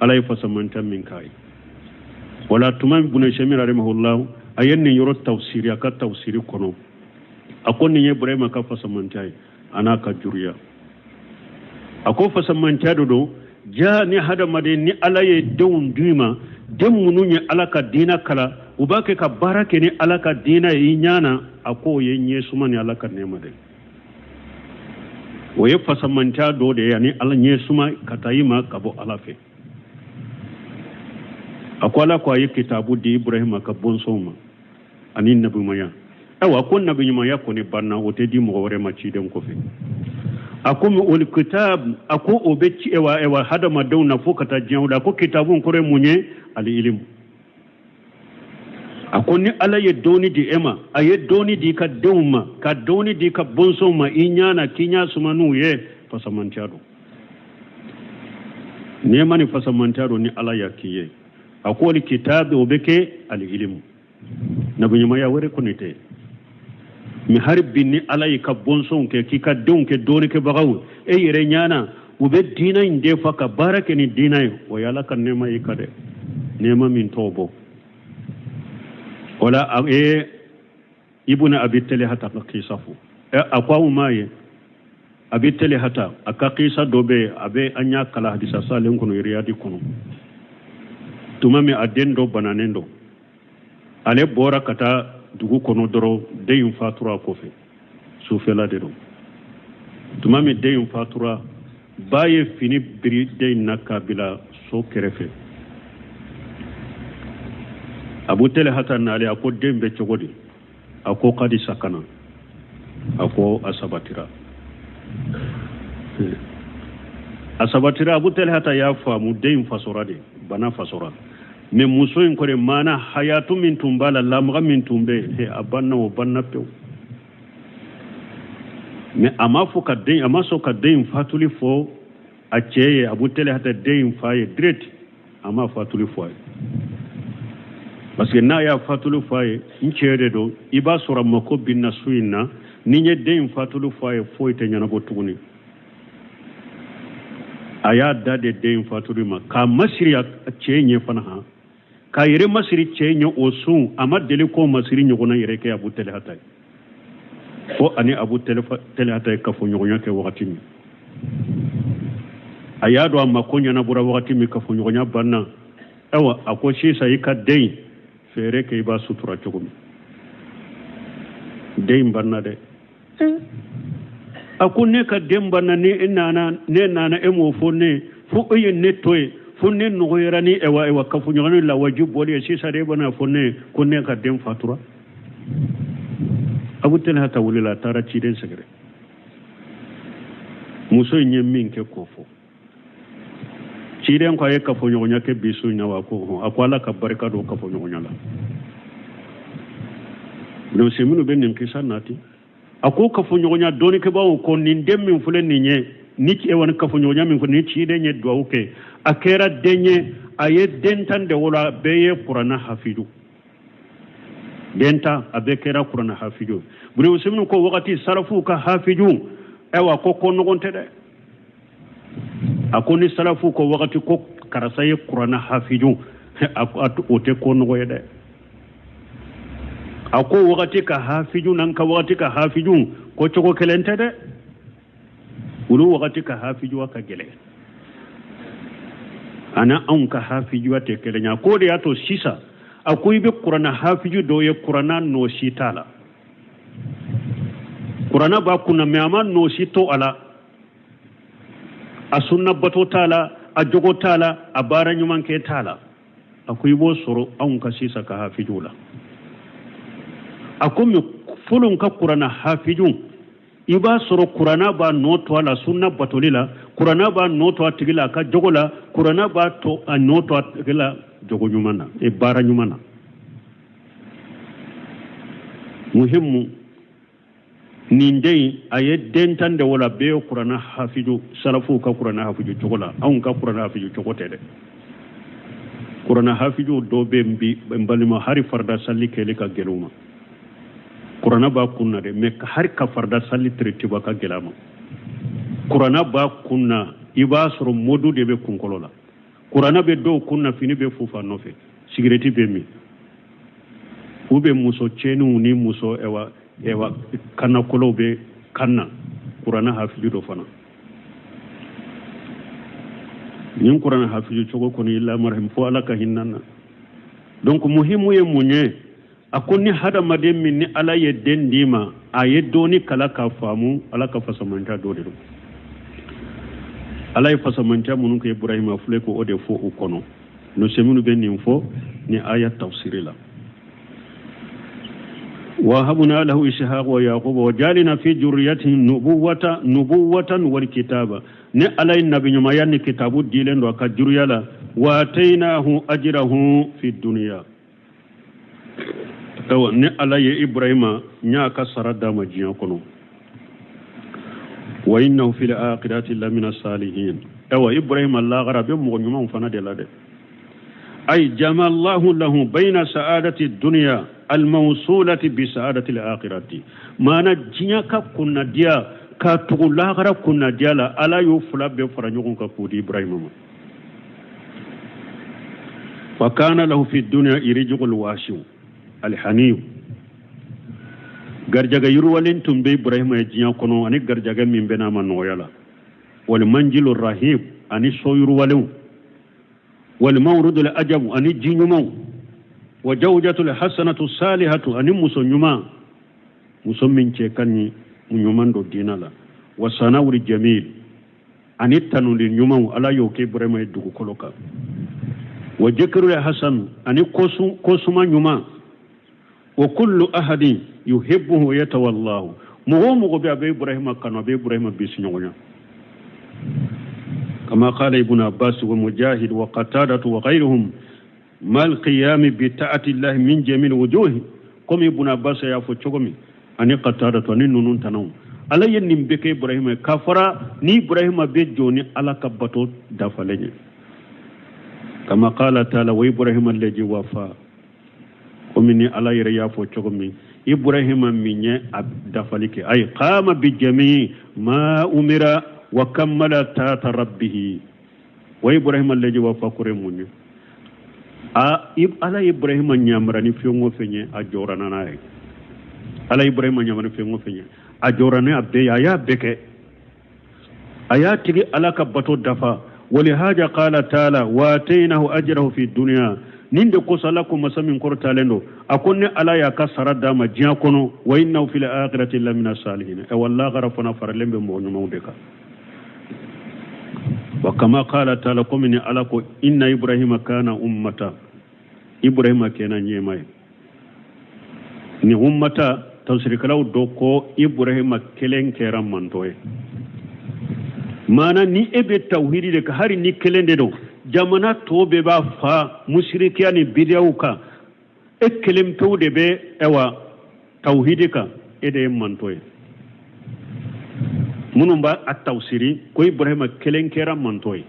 Ala ye fasamantiya min k'a ye. Wala tuma min Ibn Usaymin rahimahullah a ye nin yɔrɔ tafsiri a ka tafsiri kɔnɔ, a ko nin ye Ibrahima ka fasamantiya ye a n'a ka juruya. A ko fasamantiya de don ja ni hadamaden ni Ala ye denw d'u ma, den minnu ye Ala ka diina kalan, u b'a kɛ ka baara kɛ ni Ala ka diina ye i ɲɛ na, a k'o ye ɲɛsuma ni Ala ka nɛɛma de. O ye fasamantiya dɔ de ye ani Ala ɲɛsuma ka taa i ma ka bɔ Ala fɛ. A ko Ala ko a ye kitabu di Ibrahima ka bɔnsɔnw ma ani nabiɲumanya. Ayiwa, ko nabiɲumanya kɔni banna, o tɛ di mɔgɔ wɛrɛ ma ciden kɔfɛ. A ko ol kitab, a ko o bɛ ci ewa ewa hadamadenw na fo ka taa diɲɛ wuli. A ko kitabu kɔrɔ ye mun ye? Ali ilimu. A ko ni Ala ye dɔɔni di e ma, a ye dɔɔni di i ka denw ma, ka dɔɔni di i ka bɔnsɔnw ma i ɲɛ na, k'i ɲɛ suma n'u ye, fasamantiya don, nɛɛma ni fasamantiya don ni Ala y'a k'i ye. A ko ali kitabu o bɛ kɛ ali ilimu, nabiɲumanya wɛrɛ kɔni tɛ. Mɛ hali bi ni Ala y'i ka bɔnsɔnw kɛ k'i ka denw kɛ dɔɔnikɛbagaw e yɛrɛ ɲɛ na, u bɛ diinɛ in defa ka baara kɛ ni diinɛ ye, o ye Ala ka nɛɛma y'i kan dɛ, nɛɛma min t'o bɔ. O la a ye Ibuna Abi Talihata ka kisa fɔ. A ko aw m'a ye Abi Talihata a ka kisa dɔ bɛ yen, a bɛ an y'a kalan hadisa salen kɔnɔ Riyadi kɔnɔ. Tuma min a den dɔ bananen don, ale bɔra ka taa dugu kɔnɔ dɔrɔn, den in fatura a kɔfɛ, sufɛla de don. Tuma min den in fatura, ba ye fini biri den in na k'a bila so kɛrɛfɛ. Abu Talihata nalen, a ko den bɛ cogo di? A ko kadi sakana, a ko a sabatira, a sabatira. Abu Talihata y'a faamu den in fasora de, bana fasora. Mɛ muso in kɔni maana hayatu min tun b'a la, lamaga min tun bɛ yen, a banna, o banna pewu. Mɛ a ma fɔ ka den, a ma sɔn ka den in fatuli fɔ a cɛ ye, Abu Talihata den in fa ye direct, a ma fatuli fɔ a ye, parce que n'a y'a fatuli fɔ a ye, n cɛ de don, i b'a sɔrɔ a mako bɛ n na su in na, ni n ye den in fatuli fɔ a ye, foyi tɛ ɲɛnabɔ tuguni. A y'a da de den in fatuli ma k'a masiri a cɛ ɲɛ fana, han, k'a yɛrɛ masiri cɛ ɲɛ o sun, a ma deli k'o masiri ɲɔgɔnna yɛrɛ kɛ Abu Talihata ye, fo ani Abu Talihata ye kafoɲɔgɔnya kɛ wagati min, a y'a dɔn a mako ɲɛnabɔra wagati min, kafoɲɔgɔnya banna. Ayiwa, a ko sisan i ka den feere kɛ i b'a sutura cogo min, den banna dɛ. A ko ne ka den banna, ni e nana, ne nana, e m'o fɔ ne, fo e ye ne to yen fo ne nɔgɔyara ni ewa ewa kafoɲɔgɔnya lawaji bɔli ye, sisan de e bɛna fɔ ne ko ne ka den fatura. Abu Talihata wulila, a taara ciden sɛgɛrɛ. Muso in ye min kɛ k'o fɔ ciden ko a ye kafoɲɔgɔnya kɛ bi su in na wa? Ko hɔn. A ko Ala ka barika don kafoɲɔgɔnya la. Donc minnu bɛ nin kisa nati. A ko kafoɲɔgɔnya dɔnnikɛbaaw ko nin den min filɛ nin ye ni ewa ni kafoɲɔgɔnya min filɛ ni ciden ye duwawu kɛ, a kɛra den ye, a ye den 10 de wolo, a bɛɛ ye kuranna hafidu. Den 10, a bɛɛ kɛra kuranna hafidu. Buni Usayiminu ko wagati salafuw ka hafidu, ayiwa, ko ko nɔgɔn tɛ dɛ. A ko ni salafu ko wagati ko karisa ye kuranna hafidu, o tɛ ko nɔgɔ ye dɛ. A ko wagati ka hafiju n'an ka wagati ka hafiju ko cogo kelen tɛ dɛ. Olu wagati ka hafijuwa ka gɛlɛn, ani anw ka hafijuwa tɛ kelen ye. A k'o de y'a to sisan, a ko i bɛ kuranna hafiju dɔw ye, kuranna nɔ si t'a la. Kuranna b'a kunna, mɛ a ma nɔ si to a la. A sunna bato t'a la, a jogo t'a la, a baara ɲuman kɛ t'a la. A ko i b'o sɔrɔ anw ka sisan ka hafijuw la. A ko mɛ fɔlɔ ka kuranna hafijuw, i b'a sɔrɔ kuranna b'a nɔ to a la sunna batoli la, kuranna b'a nɔ to a tigi la a ka jogo la, kuranna b'a to a nɔ to a tigi la jogo ɲuman na e baara ɲuman na. Muhimu, nin den in, a ye den 10 de wolo, a bɛɛ ye kuranna hafiju salafuw ka kuranna hafiju cogo la. Anw ka kuranna hafiju cogo tɛ dɛ. Kuranna hafiju dɔw bɛ yen bi, n balima, hari farida sali kɛli ka gɛlɛn u ma. Kuranna b'a kun na dɛ, mɛ hari ka farida sali teretiba ka gɛlɛn a ma. Kuranna b'a kun na, i b'a sɔrɔ modu de bɛ kunkolo la. Kuranna bɛ dɔw kun na, fini bɛ fufa nɔfɛ, sigirɛti bɛ min, u bɛ muso cɛninw ni muso ɛwa ɛwa kannakolow bɛ kan na. Kuranna hafiju dɔ fana nin kuranna hafiju cogo kɔni, lamarahim, fo Ala ka hinɛ na. Donc muhimu ye mun ye? A ko ni hadamaden min ni Ala ye den d'i ma, a ye dɔɔni kalan k'a faamu, Ala ka fasamantya dɔ de don. Ala ye fasamantya minnu kɛ Ibrahima filɛ ko o de fɔ u kɔnɔ. Usayiminu bɛ nin fɔ ni aya tafsiri la. Wahabna lahu ishaq wa yaquba wa jalina fi jurriyatihi nubuwata nubuwatan wal kitaba. Ni Ala ye nabiɲumanya ni kitabu dilen don a ka juruya la. Wa atainahu ajrahu fi dunya. Ayiwa, ni Ala ye Ibrahima n y'a ka sara d'a ma diɲɛ kɔnɔ. Wa innahu fil akhirati lamina salihin. Ayiwa, Ibrahima lagara bɛ mɔgɔ ɲumanw fana de la dɛ. Ay jama Allahu lahu bayna sa'adati dunya almawsulati bi sa'adati al-akhirati. Maana diɲɛ ka kunnadiya ka tugu lagara kunnadiya la, Ala y'o fila bɛɛ fara ɲɔgɔn kan k'o di Ibrahima ma. Fa kana lahu fi dunya rizqul wasi'u alhaniyu. Garijɛgɛ yiriwalen tun bɛ Ibrahima ye diɲɛ kɔnɔ, ani garijɛgɛ min bɛ n'a ma nɔgɔya la. Wal manjilu rahib, ani so yiriwalenw. Wal mawrudul ajabu, ani ji ɲumanw. Wa jawjatul hasanatu salihatu, ani muso ɲuman, muso min cɛ ka ɲi, ɲuman don diina la. Wa sanawul jamil, ani tanuli ɲumanw, Ala y'o kɛ Ibrahima ye dugukolo kan. Wa jikirul hasan, ani kosuma ɲuman. Wa kullu ahadin yuhibbuhu yatawallahu. Mɔgɔ o mɔgɔ bɛ, a bɛ Ibrahima kanu, a bɛ Ibrahima bisiɲɔgɔnya. Kama qala Ibn Abbas wa Mujahid wa Qatadatu wa ghayruhum mal qiyami bi ta'ati llahi min jamil wujuhi. Komi Ibn Abbas y'a fɔ cogo min, ani Qatadatu ani ninnu tanaw, Ala ye nin bɛɛ kɛ Ibrahima ye k'a fara ni Ibrahima bɛ jɔ ni Ala ka bato dafalen ye. Kama qala ta'ala wa Ibrahima allazi wafa. Komi ni Ala yɛrɛ y'a fɔ cogo min, Ibrahima min ye a dafali kɛ, ay qama bi jami ma umira wa kammala taata rabbihi. Wa Ibrahima allazi wafa kɔrɔ ye mun ye? A Ala ye Ibrahima ɲamara ni fɛn o fɛn ye, a jɔra n'a ye. Ala ye Ibrahima ɲamara ni fɛn o fɛn ye, a jɔra ni a bɛɛ ye, a y'a bɛɛ kɛ, a y'a tigi Ala ka bato dafa. Walihaja qala taala wa atainahu ajrahu fi dunya. Nin de kosɔn Ala ko, masa min kɔrɔtalen don, a ko ni Ala y'a ka sara d'a ma diɲɛ kɔnɔ, wa innahu fil akhirati lamina salihin. Ɛ walahara fana faralen bɛ mɔgɔ ɲumanw de kan. Wa kama qala taala, komi ni Ala ko inna Ibrahima kana ummata. Ibrahima kɛna ɲɛma ye. Ni ummata tafsirikɛlaw dɔ ko Ibrahima kelen kɛra mantɔ ye. Maana ni e bɛ tawhidi de kan, hali ni kelen de don, jamana tɔ bɛɛ b'a fa musirikiya ni bidiyaw kan, e kelen pewu de bɛ ɛwa tawhidi kan, e de ye mantɔ ye. Minnu b'a a tawusiri ko Ibrahima kelen kɛra mantɔn ye.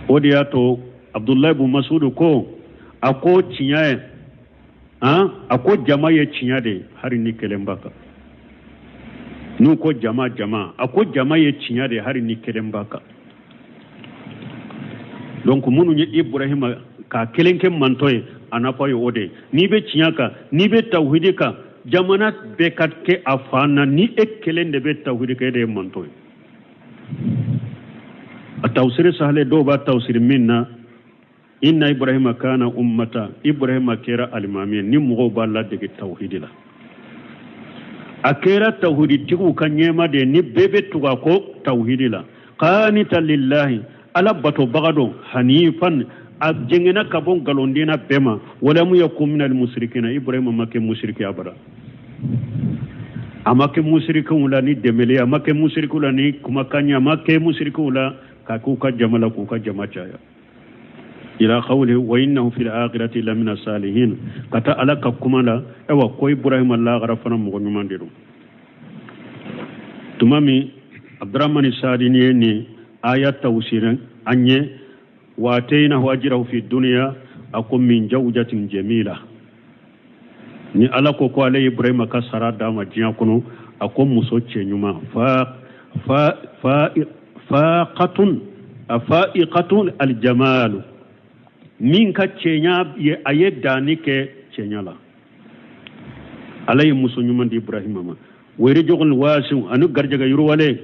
O de y'a to Abudulayi bun Masudu ko a ko tiɲɛ ye an a ko jama ye tiɲɛ de ye hali ni kelen b'a kan. N'u ko jama jama, a ko jama ye tiɲɛ de ye hali ni kelen b'a kan. Donc minnu ye Ibrahima k'a kelen kɛ mantɔn ye, a nafa ye o de ye. N'i bɛ tiɲɛ kan, n'i bɛ tawhidi kan, jamana bɛɛ ka kɛ a fan na, ni e kelen de bɛ tawhidi kan, e de ye mantɔn ye. A tawusiri sahale dɔw b'a tawusiri min na, inna ibrahima kana ummata, Ibrahima kɛra alimami ye ni mɔgɔw b'a ladege tawhidi la. A kɛra tawhiditigiw ka ɲɛmaa de ye ni bɛɛ bɛ tugu a kɔ tawhidi la. Qanita lillahi, ala batobaga don, hanifan, a jɛngɛnna ka bɔ nkalondenna bɛɛ ma, walamu yakun minal musirikina, Ibrahima ma kɛ musiriki abada. A ma kɛ musirikiw la ni dɛmɛli ye, a ma kɛ musirikiw la ni kumakan ye, a ma kɛ musirikiw la k'a k'u ka jama la k'u ka jama caya. Ila qawli wa innahu fil akhirati lamina salihin, ka taa ala ka kuma la, ayiwa ko Ibrahima lahara fana mɔgɔ ɲuman de don. Tuma min Abdurahmani Sadini ye nin aya tawusiri an ye, wa ataynahu ajrahu fi dunya, a ko min jawjatin jamila, ni ala ko ko ale ye Ibrahima ka sara d'a ma diɲɛ kɔnɔ, a ko muso cɛ ɲuman fa fa fa faqatun faiqatun aljamalu, min ka cɛɲa ye, a ye danni kɛ cɛɲa la. Ala ye muso ɲuman di Ibrahima ma. Wa rizqun wasi'un, ani garijɛgɛ yiriwalen,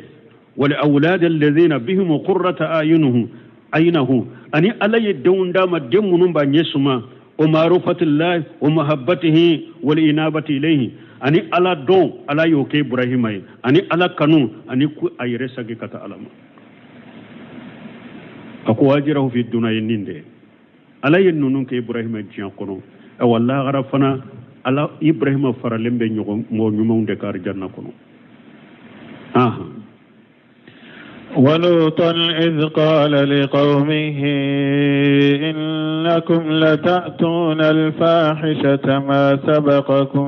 wal awlad alladhina bihim qurrata ayunuhum aynahu, ani ala ye denw d'a ma, den minnu b'a ɲɛ suma, o ma'rufatillahi wa mahabbatihi wal inabati ilayhi, ani ala dɔn ala y'o kɛ Ibrahima ye, ani ala kanu, ani ko a yɛrɛ sagi ka taa ala ma. A ko ajrahu fi dunya ye nin de ye. Ala ye ninnu kɛ Ibrahima diɲɛ kɔnɔ. Ayiwa lahara fana ala Ibrahima faralen bɛ ɲɔgɔn mɔgɔ ɲumanw de ka arijanna kɔnɔ. Ahan. ولوطا إذ قال لقومه إنكم لتأتون الفاحشة ما سبقكم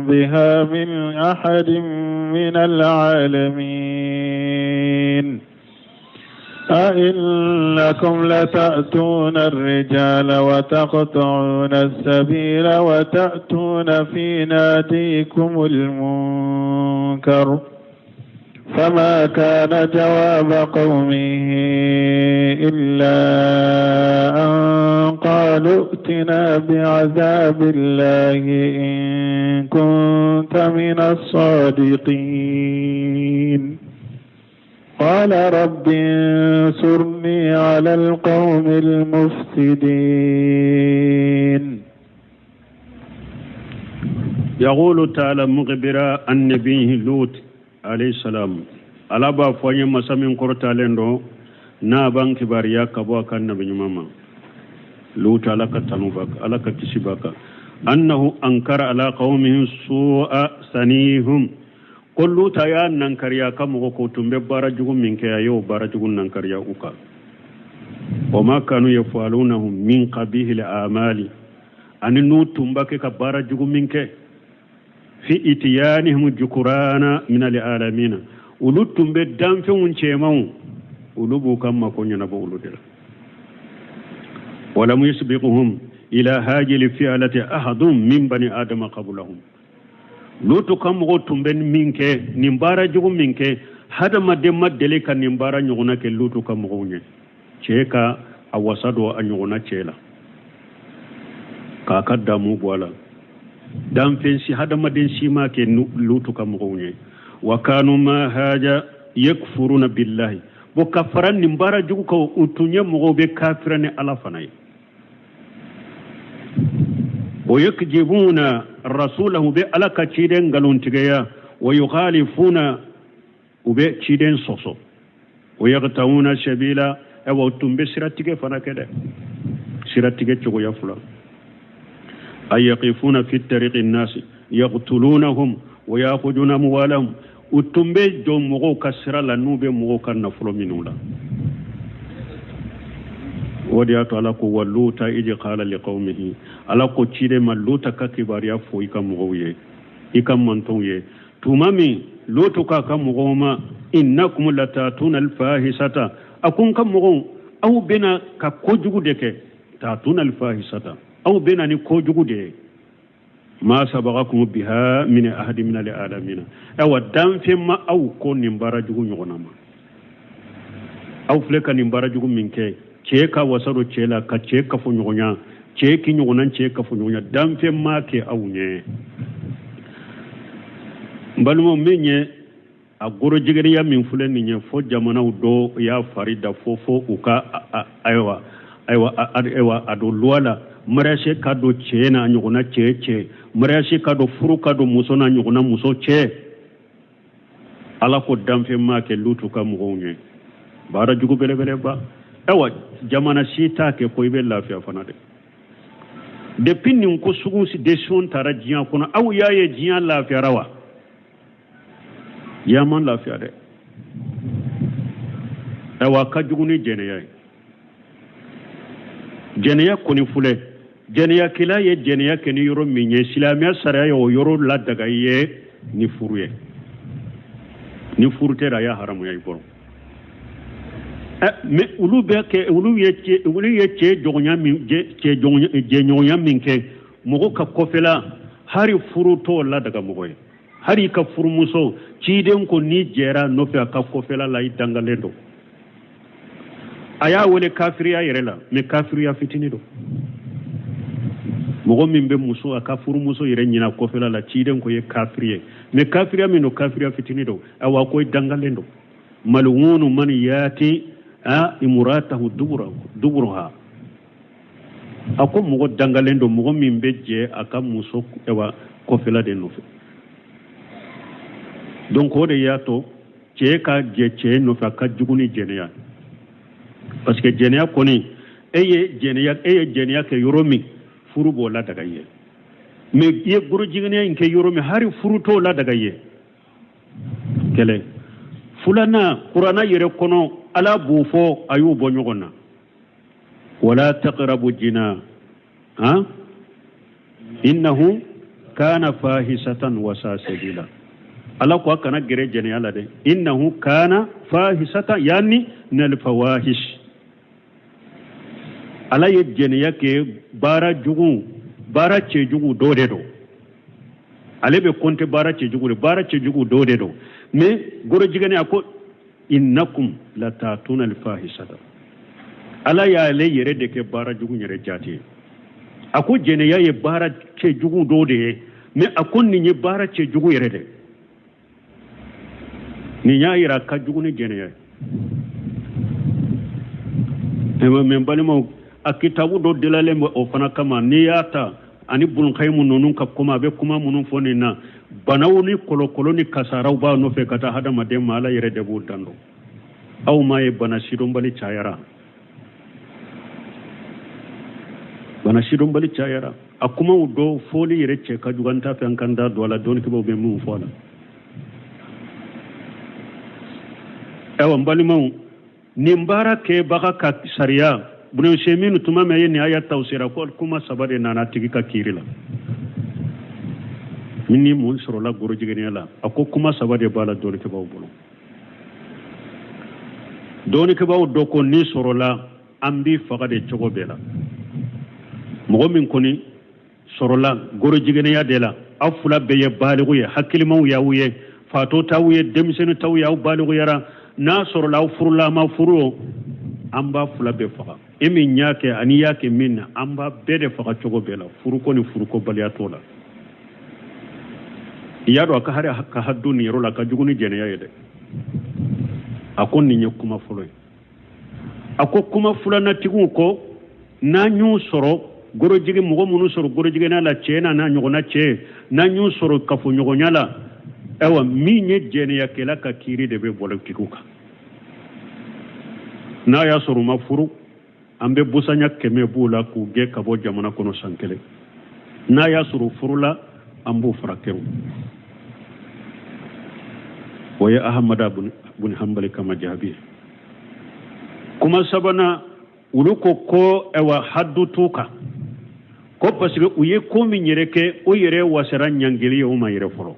بها من أحد من العالمين أئنكم لتأتون الرجال وتقطعون السبيل وتأتون في ناديكم المنكر فما كان جواب قومه إلا أن قالوا ائتنا بعذاب الله إن كنت من الصادقين قال رب انصرني على القوم المفسدين. يقول تعالى مخبرا عن نبيه لوط عليه السلام، ala b'a fɔ an ye masa min kɔrɔtalen don n'a b'an kibaruya ka bɔ a ka nabi ɲuman ma Lut, ala ka tanu b'a kan, ala ka kisi b'a kan, annahu ankara ala qawmihim su'a sanihum, ko Luta y'a nankariya ka mɔgɔ ko tun bɛ baara jugu min kɛ, a y'o baara jugu nankariya u kan. Wa ma kanu yafalunahu min qabihil amali, ani n'u tun b'a kɛ ka baara jugu min kɛ, fi itiyanihim jukurana min al alamina, olu tun bɛ danfɛnw cɛmanw, olu b'u ka mako ɲɛnabɔ olu de la. Walam yasbiquhum ila hajili fi'alati ahadun min bani adama qablahum, Lutu ka mɔgɔw tun bɛ min kɛ, nin baara jugu min kɛ, hadamaden ma deli ka nin baara ɲɔgɔnna kɛ Lutu ka mɔgɔw ɲɛ. Cɛ ka a wasa don a ɲɔgɔnna cɛ la k'a ka damu bɔ a la, danfɛn si hadamaden si ma kɛ Lutu ka mɔgɔw ɲɛ. Wa kanu ma haja yakfuruna billahi, bon ka fara nin baara jugu kan, u tun ye mɔgɔw bɛ kafira ni ala fana ye. Wa yakjibuna rasulahu, bɛ ala ka ciden nkalontigiya, wa yukhalifuna, u bɛ ciden sɔsɔ, wa yaqta'una sabila, ayiwa u tun bɛ siratigɛ fana kɛ dɛ, siratigɛ cogoya fila, ay yaqifuna fi tariqi nasi yaqtulunahum wa ya'khuduna amwalahum, u tun bɛ jɔ mɔgɔw ka sira la n'u bɛ mɔgɔw ka nafolo minɛ u la. O de y'a to ala ko wa luta iji qala liqaumihi, ala ko ciden ma Luta ka kibaruya fɔ i ka mɔgɔw ye, i ka mantɔnw ye, tuma min Lutu k'a ka mɔgɔw ma innakum latatuna alfahisata a ko n ka mɔgɔw aw bɛna ka kojugu de kɛ tatuna alfahisata aw bɛna ni kojugu de ye ma sabagakum biha min ahadi min alalamina awa danfɛn ma aw kɔn nin baara jugu ɲɔgɔnna ma aw filɛ ka nin baara jugu min kɛ cɛ ka wasa don cɛ la ka cɛ kafoɲɔgɔnya cɛ k'i ɲɔgɔnna cɛ kafoɲɔgɔnya danfɛn m'a kɛ aw ɲɛ n balimaw min ye a gorojigɛniya min filɛ nin ye fo jamanaw dɔ y'a fari da fo fo u ka ayiwa ayiwa ayiwa a don loi la mariage ka don cɛ n'a ɲɔgɔnna cɛ cɛ mariage ka don furu ka don muso n'a ɲɔgɔnna muso cɛ ala ko danfɛn m'a kɛ lutu ka mɔgɔw ɲɛ baara jugu belebeleba ayiwa jamana si t'a kɛ ko i bɛ lafiya fana dɛ depuis nin ko sugu décision tara diɲɛ kɔnɔ aw y'a ye diɲɛ lafiyara wa diɲɛ ma lafiya dɛ ayiwa a ka jugu ni jɛnɛya ye jɛnɛya kɔni filɛ jɛnɛyakɛla ye jɛnɛya kɛ ni yɔrɔ min ye silamɛya sariya ye o yɔrɔ ladaga i ye ni furu ye ni furu tɛ a y'a haramuya i kɔrɔ mais olu bɛ kɛ olu ye cɛ olu ye cɛ jɔgɔnya min cɛ jɛɲɔgɔnya min kɛ mɔgɔ ka kɔfɛla hari furu t'o ladaga mɔgɔ ye hari i ka furumuso ciden ko n'i jɛra a nɔfɛ a ka kɔfɛla la i dangalen don a y'a wele kafiriya yɛrɛ la mais kafiriya fitini don mɔgɔ min bɛ muso a ka furumuso yɛrɛ ɲin'a kɔfɛla la ciden ko ye kafiri ye mais kafiriya min don kafiriya fitini don awa ko i dangalen don malwunu man yati a imuratahu duburaha a ko mɔgɔ dangalen don mɔgɔ min bɛ jɛ a ka muso awa kɔfɛla de nɔfɛ donc o de y'a to cɛ ka jɛ cɛ nɔfɛ a ka jugu ni jɛnɛya parce que jɛnɛya kɔni e ye jɛnɛya e ye jɛnɛya kɛ yɔrɔ min furu b'o ladaga i ye mais i ye gorojigɛnɛya in kɛ yɔrɔ min hari furu t'o ladaga i ye kelen filanan kuranna yɛrɛ kɔnɔ ala b'o fɔ a y'o bɔ ɲɔgɔn na wala taqrabu jina han innahu kana fahisatan wa sa'a sabila ala ko a kana gɛrɛ jɛnɛya la dɛ innahu kana fahisatan yani min alfawahish ala ye jɛnɛya kɛ baara jugu baara cɛjugu dɔ de don ale bɛ kɔnte baara cɛjugu de baara cɛjugu dɔ de don mais gorojigɛnɛ a ko innakum latatuna alfahisata ala y'ale yɛrɛ de kɛ baara jugu yɛrɛ jate ye a ko jɛnɛya ye baara cɛjugu dɔ de ye mais a ko nin ye baara cɛjugu yɛrɛ de nin y'a yira a ka jugu ni jɛnɛya ye mais n balimaw a kitabu dɔ dilalen bɛ o fana kama n'i y'a ta ani bulunkayimu ninnu ka kuma a bɛ kuma minnu fɔ nin na banaw ni kɔlɔkɔlɔ ni kasaraw b'a nɔfɛ ka taa hadamaden ma ala yɛrɛ de b'o dan dɔn aw m'a ye bana sidɔnbali cayara bana sidɔnbali cayara a kumaw dɔw fɔli yɛrɛ cɛ ka jugu an t'a fɛ an k'an da don a la dɔnnikɛbaaw bɛ min fɔ a la ayiwa n balimaw nin baara kɛbaga ka sariya Ibn Usaymin tuma min ye nin aya tafsira ko kuma saba de nana tigi ka kiiri la min ni mun sɔrɔla gorojigɛnɛya la a ko kuma saba de b'a la dɔnnikɛbaaw bolo dɔnnikɛbaaw dɔ ko n'i sɔrɔla an b'i faga de cogo bɛɛ la mɔgɔ min kɔni sɔrɔla gorojigɛnɛya de la aw fila bɛɛ ye baligu ye hakilimaw y'aw ye fatɔ t'aw ye denmisɛnnin t'aw ye aw baliguyara n'a sɔrɔla aw furula a ma furu o an b'a fila bɛɛ faga e min y'a kɛ ani y'a kɛ min na an b'a bɛɛ de faga cogo bɛɛ la furuko ni furuko baliya t'o la i y'a dɔn a ka hari ka hadu nin yɔrɔ la a ka jugu ni jɛnɛya ye dɛ a ko nin ye kuma fɔlɔ ye a ko kuma filanatigiw ko n'an y'u sɔrɔ gorojigi mɔgɔ minnu sɔrɔ gorojigɛnɛ la cɛ n'a n'a ɲɔgɔnna cɛ n'an y'u sɔrɔ kafoɲɔgɔnya la ayiwa min ye jɛnɛyakɛla ka kiiri de bɛ bɔlɔ tigiw kan n'a y'a sɔrɔ u ma furu an bɛ busanya 100 b'u la k'u gɛn ka bɔ jamana kɔnɔ san kelen n'a y'a sɔrɔ u furula an b'u fara kɛrɛw o ye ahamada bun hanbali ka majahabi ye kuma sabanan olu ko ko ayiwa hadu t'u kan ko parce que u ye ko min yɛrɛ kɛ o yɛrɛ wasara ɲangili ye o ma yɛrɛ fɔlɔ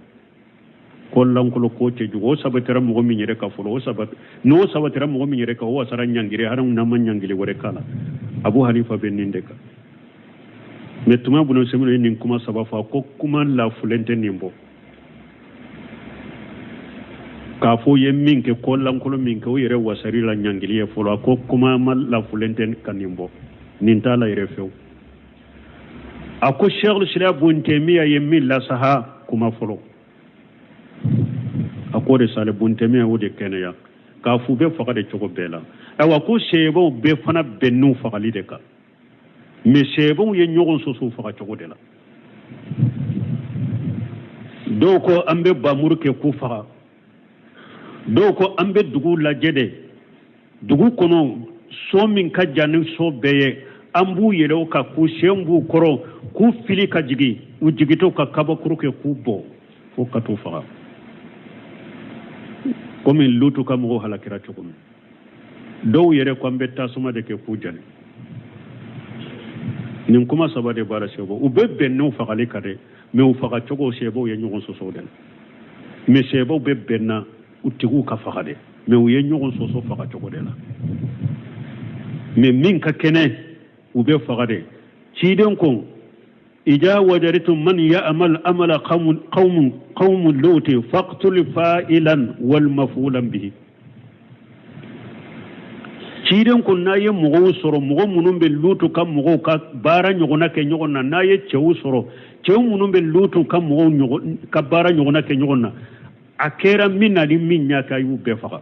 Ko lankolon ko cɛjugu o sabatira mɔgɔ min yɛrɛ kan fɔlɔ, o sabat n'o sabatira mɔgɔ min yɛrɛ kan, o wasara ɲangili hali n'a ma ɲangili wɛrɛ k'a la. Abu Hanifa bɛ nin de kan. Mais tuma bunu Usaymin ye nin kuma saba fɔ, a ko kuma lafulen tɛ nin bɔ k'a fɔ u ye min kɛ, ko lankolon min kɛ, o yɛrɛ wasari la ɲangili ye fɔlɔ. A ko kuma ma lafulen tɛ ka nin bɔ, nin t'a la yɛrɛ fewu. A ko Sheikhul Islam Bun Taymiya ye min lasaha kuma fɔlɔ, a k'o de sale Bun Taymiya o de kɛnɛya k'a f'u bɛ faga de cogo bɛɛ la. Ayiwa, ko seebaw bɛɛ fana bɛnn'u fagali de kan, mais seebaw ye ɲɔgɔn sɔsɔ faga cogo de la. Dɔw ko an bɛ bamuru kɛ k'u faga, dɔw ko an bɛ dugu lajɛ de, dugu kɔnɔ so min ka jan ni so bɛɛ ye, an b'u yɛlɛ o kan k'u sen b'u kɔrɔ k'u fili ka jigin, u jigintɔ ka kabakuru kɛ k'u bɔ fo ka t'u faga, komi Lutu ka mɔgɔw halakira cogo min. Dɔw yɛrɛ ko an bɛ tasuma de kɛ k'u jani. Nin kuma saba de b'a la seebaw u bɛɛ bɛnn'u fagali kan dɛ, mais u faga cogo seebaw ye ɲɔgɔn sɔsɔ o de la. Mais seebaw bɛɛ bɛnna u tigiw ka faga dɛ, mais u ye ɲɔgɔn sɔsɔ faga cogo de la. Mais min ka kɛnɛ, u bɛ faga de. Ciden ko ija wajadtum man ya'mal amala qawmu luti faqtul fa'ilan wal maf'ulan bihi. Ciden ko n'a ye mɔgɔw sɔrɔ, mɔgɔ minnu bɛ Lutu ka mɔgɔw ka baara ɲɔgɔnna kɛ ɲɔgɔn na, n'a ye cɛw sɔrɔ, cɛw minnu bɛ Lutu ka mɔgɔw ka baara ɲɔgɔnna kɛ ɲɔgɔn na, a kɛra min na ni min y'a kɛ, a y'u bɛɛ faga.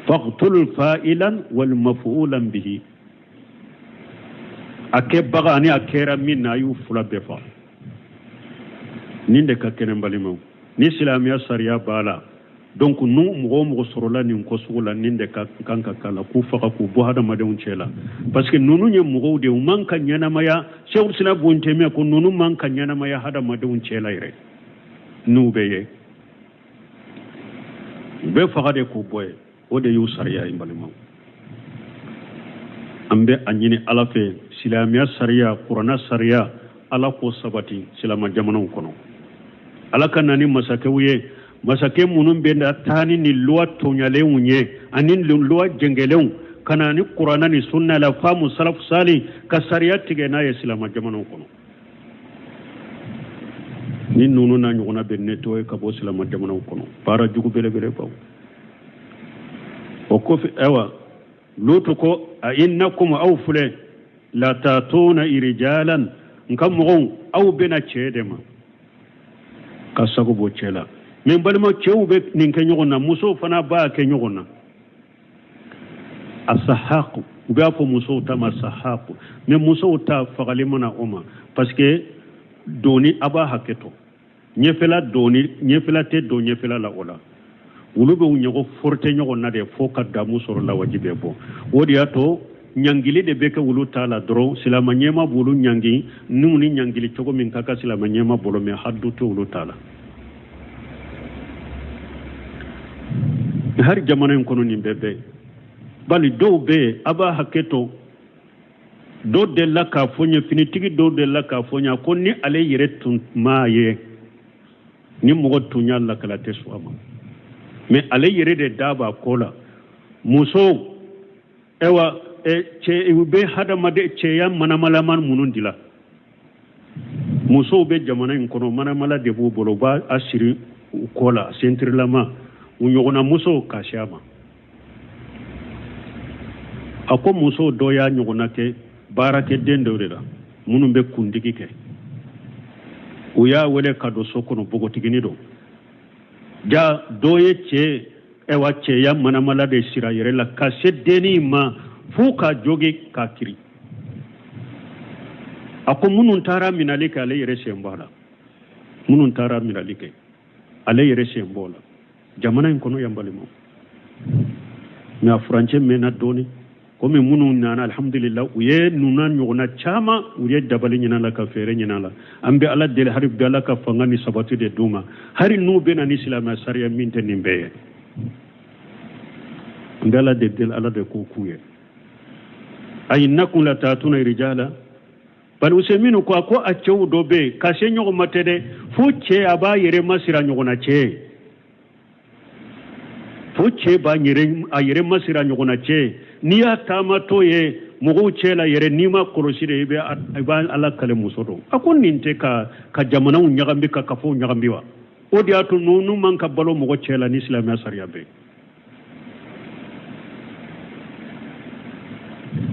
Faqtul fa'ilan wal maf'ulan bihi, a kɛbaga ani a kɛra min na, a y'u fila bɛɛ faga. Nin de ka kɛnɛ balimaw, ni silamɛya sariya b'a la. Donc n'u mɔgɔ o mɔgɔ sɔrɔla nin ko sugu la, nin de ka kan ka k'a la, k'u faga k'u bɔ hadamadenw cɛ la, parce que ninnu ye mɔgɔw de ye, u man ka ɲɛnamaya. Sheikhul Islam Bun Taymiya ko ninnu man ka ɲɛnamaya hadamadenw cɛ la yɛrɛ. N'u bɛ ye, u bɛ faga de k'u bɔ yen. O de y'u sariya ye. Balimaw, an bɛ a ɲini Ala fɛ, silamɛya sariya, kuranna sariya, Ala k'o sabati silama jamanaw kɔnɔ. Ala ka na ni masakɛw ye, masakɛ minnu bɛ na taa ni nin loi tɔɲalenw ye ani nin loi jɛngɛlenw, ka na ni kuranna ni sunna la faamu salafu sali ka sariya tigɛ n'a ye silama jamanaw kɔnɔ. Ni ninnu n'a ɲɔgɔnna bɛ nettoyer ka bɔ silama jamanaw kɔnɔ, baara jugu belebelebaw. O kɔfɛ, ayiwa, Lutu ko a innakum, aw filɛ, latatuna irijalan, n ka mɔgɔw, aw bɛna cɛ de ma ka sago bɔ cɛ la. Mais n balima, cɛw bɛ nin kɛ ɲɔgɔn na, musow fana b'a kɛ ɲɔgɔn na. A sahaku, u b'a fɔ musow ta ma sahaku, mais musow ta fagali mana o ma, parce que doni a b'a hakɛ to ɲɛfɛla doni, ɲɛfɛla tɛ don ɲɛfɛla la. O la olu bɛ ɲɔgɔn forte ɲɔgɔn na de fo ka damu sɔrɔ, lawaji bɛ bɔ. O de y'a to ɲangili de bɛ kɛ olu ta la dɔrɔn. Silama ɲɛma b'olu ɲangi n'u ni ɲangili cogo min ka kan silama ɲɛma bolo, mais hadu tɛ olu ta la. Hali jamana in kɔnɔ nin bɛɛ bɛ bali dɔw bɛ yen, a b'a hakɛ to. Dɔw delila k'a fɔ n ye, finitigi dɔw delila k'a fɔ n ye ko ni ale yɛrɛ tun maa ye, ni mɔgɔ tun y'a lakala tɛ sɔn a ma, mais ale yɛrɛ de da b'a ko la. Muso, ayiwa, cɛ, u bɛ hadamaden cɛya manamalama minnu dila musow bɛ jamana in kɔnɔ, manamala de b'u bolo, u b'a a siri u kɔ la sentirilama, u ɲɔgɔnna musow ka se a ma. A ko musow dɔ y'a ɲɔgɔnna kɛ baarakɛden dɔw de la minnu bɛ kundigi kɛ. U y'a wele ka don so kɔnɔ, npogotiginin don ja. Dɔ ye cɛ, ayiwa, cɛya manamala de sira yɛrɛ la ka se dennin ma fo k'a jogi k'a kiri. A ko minnu taara minali kɛ, ale yɛrɛ sen b'a la. Minnu taara minali kɛ, ale yɛrɛ sen b'o la jamana in kɔnɔ yan, balimaw. Mais a furancɛ mɛnna dɔɔni, komi minnu nana, alhamdulillah, u ye nuna ɲɔgɔnna caman, u ye dabali ɲin'a la ka fɛɛrɛ ɲin'a la. An bɛ Ala deli hali bi, Ala ka fanga ni sabati de d'u ma, hali n'u bɛ na ni silamɛya sariya min tɛ nin bɛɛ ye. An bɛ Ala de deli, Ala de k'o k'u ye. A innakum latatuna rijala. Bari Useminu ko a ko a cɛw dɔ bɛ yen ka se ɲɔgɔn ma tɛ dɛ, fo cɛ a b'a yɛrɛ masira ɲɔgɔnna cɛ ye, fo cɛ b'a yɛrɛ a yɛrɛ masira ɲɔgɔnna cɛ ye. N'i y'a taamatɔ ye mɔgɔw cɛ la yɛrɛ, n'i ma kɔlɔsi de, i b'a ala kale muso don. A ko nin tɛ ka jamanaw ɲagami, ka kafow ɲagami wa? O de y'a to ninnu man ka balo mɔgɔ cɛ la ni silamɛya sariya bɛ.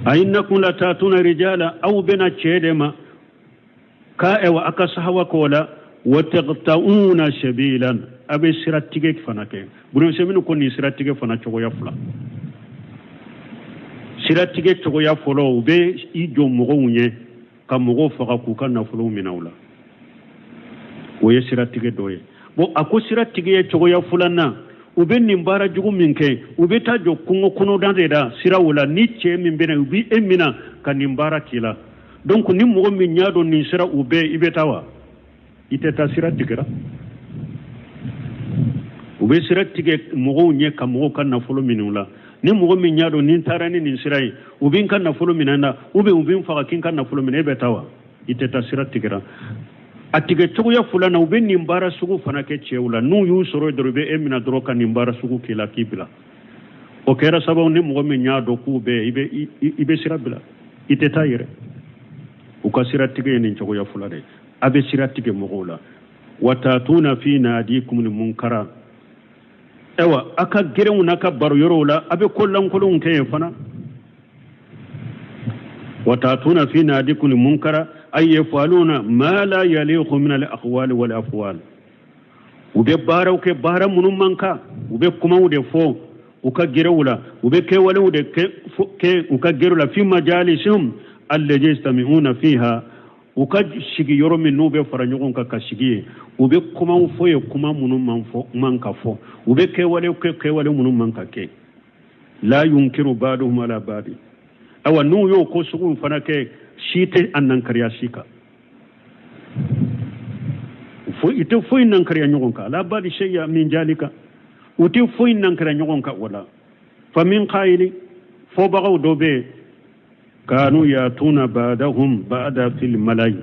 A innakum latatuna rijala, aw bɛna cɛ de ma ka ewa a ka sahawa k'o la, wa taqta'una sabilan, a bɛ siratigɛ fana kɛ. Bunu Useminu ko nin siratigɛ fana cogoya fila. Siratigɛ cogoya fɔlɔ, u bɛ i jɔ mɔgɔw ɲɛ ka mɔgɔw faga k'u ka nafolow minɛ u la, o ye siratigɛ dɔ ye. Bon, a ko siratigɛ cogoya filanan, u bɛ nin baara jugu min kɛ, u bɛ taa jɔ kungo kɔnɔda de la siraw la, ni cɛ min bɛ na, u bɛ e minɛ ka nin baara k'i la. Donc ni mɔgɔ min y'a dɔn nin sira u bɛ, i bɛ taa wa? I tɛ taa, sira tigɛra. U bɛ sira tigɛ mɔgɔw ɲɛ ka mɔgɔw ka nafolo minɛ u la. Ni mɔgɔ min y'a dɔn ni n taara ni nin sira ye, u bɛ n ka nafolo minɛ n na, ou bien u bɛ n faga k'i ka nafolo minɛ, e bɛ taa wa? I tɛ taa, sira tigɛra. A tigɛ cogoya filanan, u bɛ nin baara sugu fana kɛ cɛw la. N'u y'u sɔrɔ dɔrɔn, u bɛ e minɛ dɔrɔn ka nin baara sugu k'i la k'i bila. O kɛra sababu ni mɔgɔ min y'a dɔn k'u bɛ, i bɛ sira bila, i tɛ taa yɛrɛ. U ka sira tigɛ ye nin cogoya fila de ye. A bɛ sira tigɛ mɔgɔw la. Wa tatuna fi nadikum munkara, ayiwa a ka gɛrɛnw n'a ka baro yɔrɔw la, a bɛ ko lankolonw kɛ yen fana. Wa tatuna fi nadikum munkara ay yafaluna ma la yaliqu min al aqwali wal afwal, u bɛ baaraw kɛ baara minnu man kan, u bɛ kumaw de fɔ u ka gɛrɛw la, u bɛ kɛwalew de kɛ u ka gɛrɛw la. Fi majalisihim allati yastami'una fiha, u ka sigi yɔrɔ min n'u bɛ fara ɲɔgɔn kan ka sigi yen, u bɛ kumaw fɔ yen, kuma minnu man ka fɔ, u bɛ kɛwale kɛ kɛwale minnu man ka kɛ. La yunkiru ba'duhum ala ba'di, awa n'u y'o ko sugu fana kɛ, si tɛ a nankariya si kan, i tɛ foyi nankariya ɲɔgɔn kan. Ala ba'di shay'a min jalika, u tɛ foyi nankariya ɲɔgɔn kan o la. Fa min qayili, fɔbagaw dɔ bɛ yen, kanu yatuna ba'dahum ba'da fil malayi,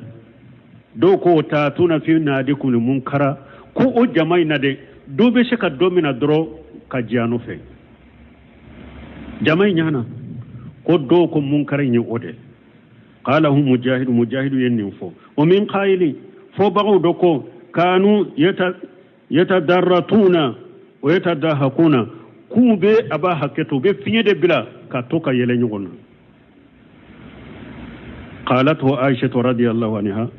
dɔw ko tatuna fi nadikum munkara, ko o jama in na dɛ, dɔ bɛ se ka dɔ minɛ dɔrɔn ka jɛ a nɔfɛ jama in ɲana, ko dɔw ko munkara in ye o de. Qala hum mujahidu, mujahidu ye nin fɔ. O min qayili, fɔbagaw dɔ ko kanu yatadarratuna o yatadahakuna, k'u bɛ a b'a hakɛ to, u bɛ fiɲɛ de bila ka to ka yɛlɛ ɲɔgɔn na. Qalathu aishatu radiyallahu anha,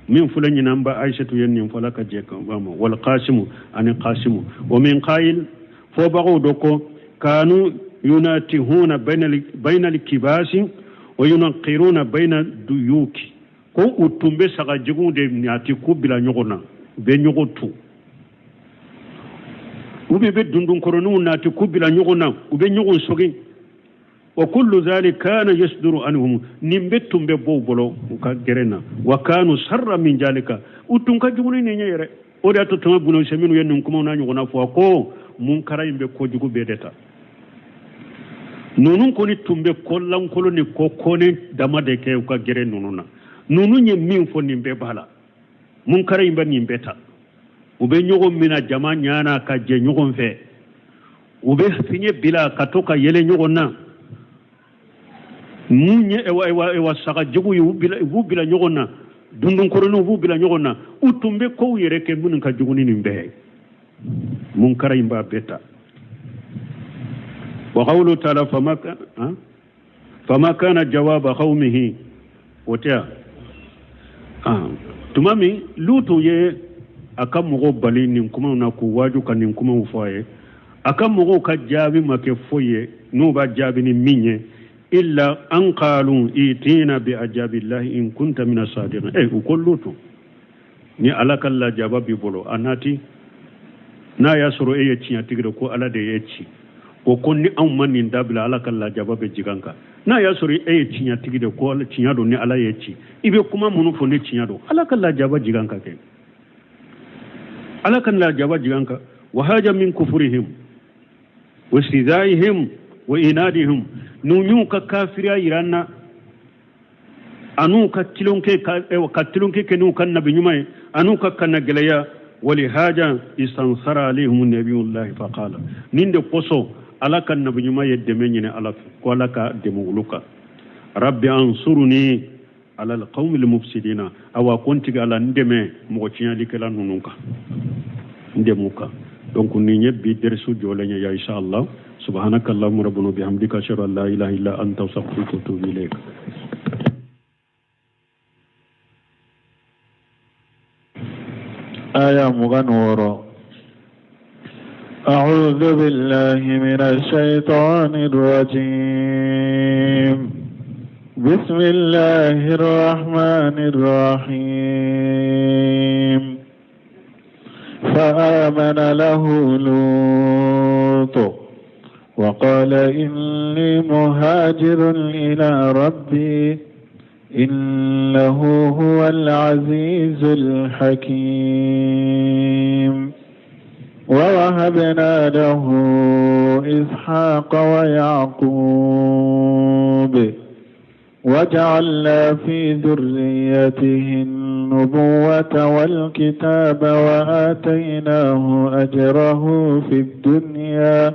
min filɛ ɲinan ba aishatu ye nin fɔla ka jɛ kan ba ma, wal qasimu ani qasimu. O min qayil, fɔbagaw dɔ ko kanu yunatihuna bayna al-kibasi wa yunqiruna bayna duyuki, ko u tun bɛ sagajigiw de ɲaati k'u bila ɲɔgɔn na, u bɛ ɲɔgɔn tu, u bɛ dundunkɔrɔninw naati k'u bila ɲɔgɔn na, u bɛ ɲɔgɔn sogin. Wa kullu dhalika kana yasduru anhum, nin bɛɛ tun bɛ bɔ u bolo u ka gɛrɛn na. Wa kanu sarra min jalika, u tun ka jugu ni nin ye yɛrɛ. O de y'a to tuma bunu minnu ye nin kumaw n'a ɲɔgɔnna fɔ, ko munkara in bɛ kojugu bɛɛ de ta. Ninnu kɔni tun bɛ ko lankolon ni ko kɔni dama de kɛ u ka gɛrɛn ninnu na. Ninnu ye min fɔ, nin bɛɛ b'a la, munkara in bɛ nin bɛɛ ta. U bɛ ɲɔgɔn minɛ jama ɲana ka jɛ ɲɔgɔn fɛ, u bɛ fiɲɛ bila ka to ka yɛlɛ ɲɔgɔn na. Mun ye ewa sagajugu ye, u b'u bila ɲɔgɔn na, dundunkɔrɔninw b'u bila ɲɔgɔn na. U tun bɛ kow yɛrɛ kɛ minnu ka jugu ni nin bɛɛ ye. Munkara in b'a bɛɛ ta. Wa qawlu ta'ala fama kana jawaba qawmihi, o tɛ yan. Tuma min Lutu ye a ka mɔgɔw bali nin kumaw na, k'u waaju ka nin kumaw fɔ a ye, a ka mɔgɔw ka jaabi ma kɛ foyi ye n'u b'a jaabi ni min ye, illa an qalu itina bi ajabillahi in kunta mina sadiqin. U ko Lutu, ni Ala ka lajaba b'i bolo, a nati, n'a y'a sɔrɔ e ye tiɲɛtigi de, ko Ala de y'e ci, o ko ni anw ma nin dabila, Ala ka lajaba bɛ jigin an kan. N'a y'a sɔrɔ e ye tiɲɛtigi de, ko tiɲɛ don, ni Ala y'e ci, i bɛ kuma minnu fɔ ni tiɲɛ don, Ala ka lajaba jigin an kan kɛ, Ala ka lajaba jigin an kan. Wa haja min kufurihim wa istizaihim wa inadihim, n'u y'u ka kafiriya yira an na. An'u ka tilonkɛ ka ka tilonkɛ kɛ n'u ka nabi ɲuman ye an'u ka kannagɛlɛya walihaja istansara alayhim nabiyullahi faqala nin de kosɔn ala ka nabi ɲuman ye dɛmɛ ɲini ala fɛ ko ala ka dɛmɛ olu kan rabbi ansuruni ala alqawmi almufsidina awa ko n tigi ala n dɛmɛ mɔgɔ tiɲɛlikɛla ninnu kan n dɛmɛ u kan donc nin ye bi derisu jɔlen ye ya insha Allah subhanaka allahumma rabbana bihamdika ashhadu an la ilaha illa anta astaghfiruka wa atubu ilayk. Aya 26. أعوذ بالله من الشيطان الرجيم بسم الله الرحمن الرحيم فآمن له لوط وقال إني مهاجر إلى ربي إنه هو العزيز الحكيم ووهبنا له إسحاق ويعقوب وجعلنا في ذريته النبوة والكتاب وآتيناه أجره في الدنيا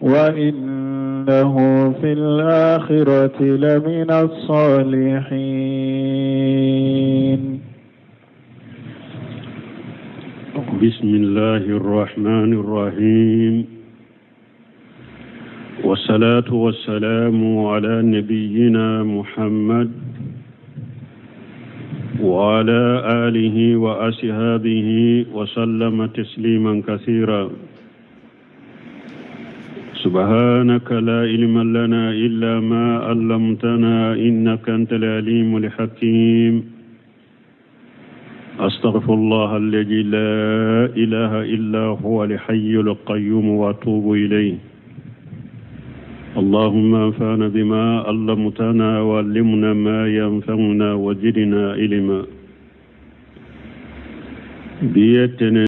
وإنه في الآخرة لمن الصالحين. بسم الله الرحمن الرحيم والصلاة والسلام على نبينا محمد وعلى آله وأصحابه وسلم تسليما كثيرا سبحانك لا علم لنا إلا ما علمتنا إنك أنت العليم الحكيم أستغفر الله الذي لا إله إلا هو الحي القيوم وأتوب إليه اللهم انفعنا بما علمتنا وعلمنا ما ينفعنا وزدنا علما. Bi ye tɛnɛ.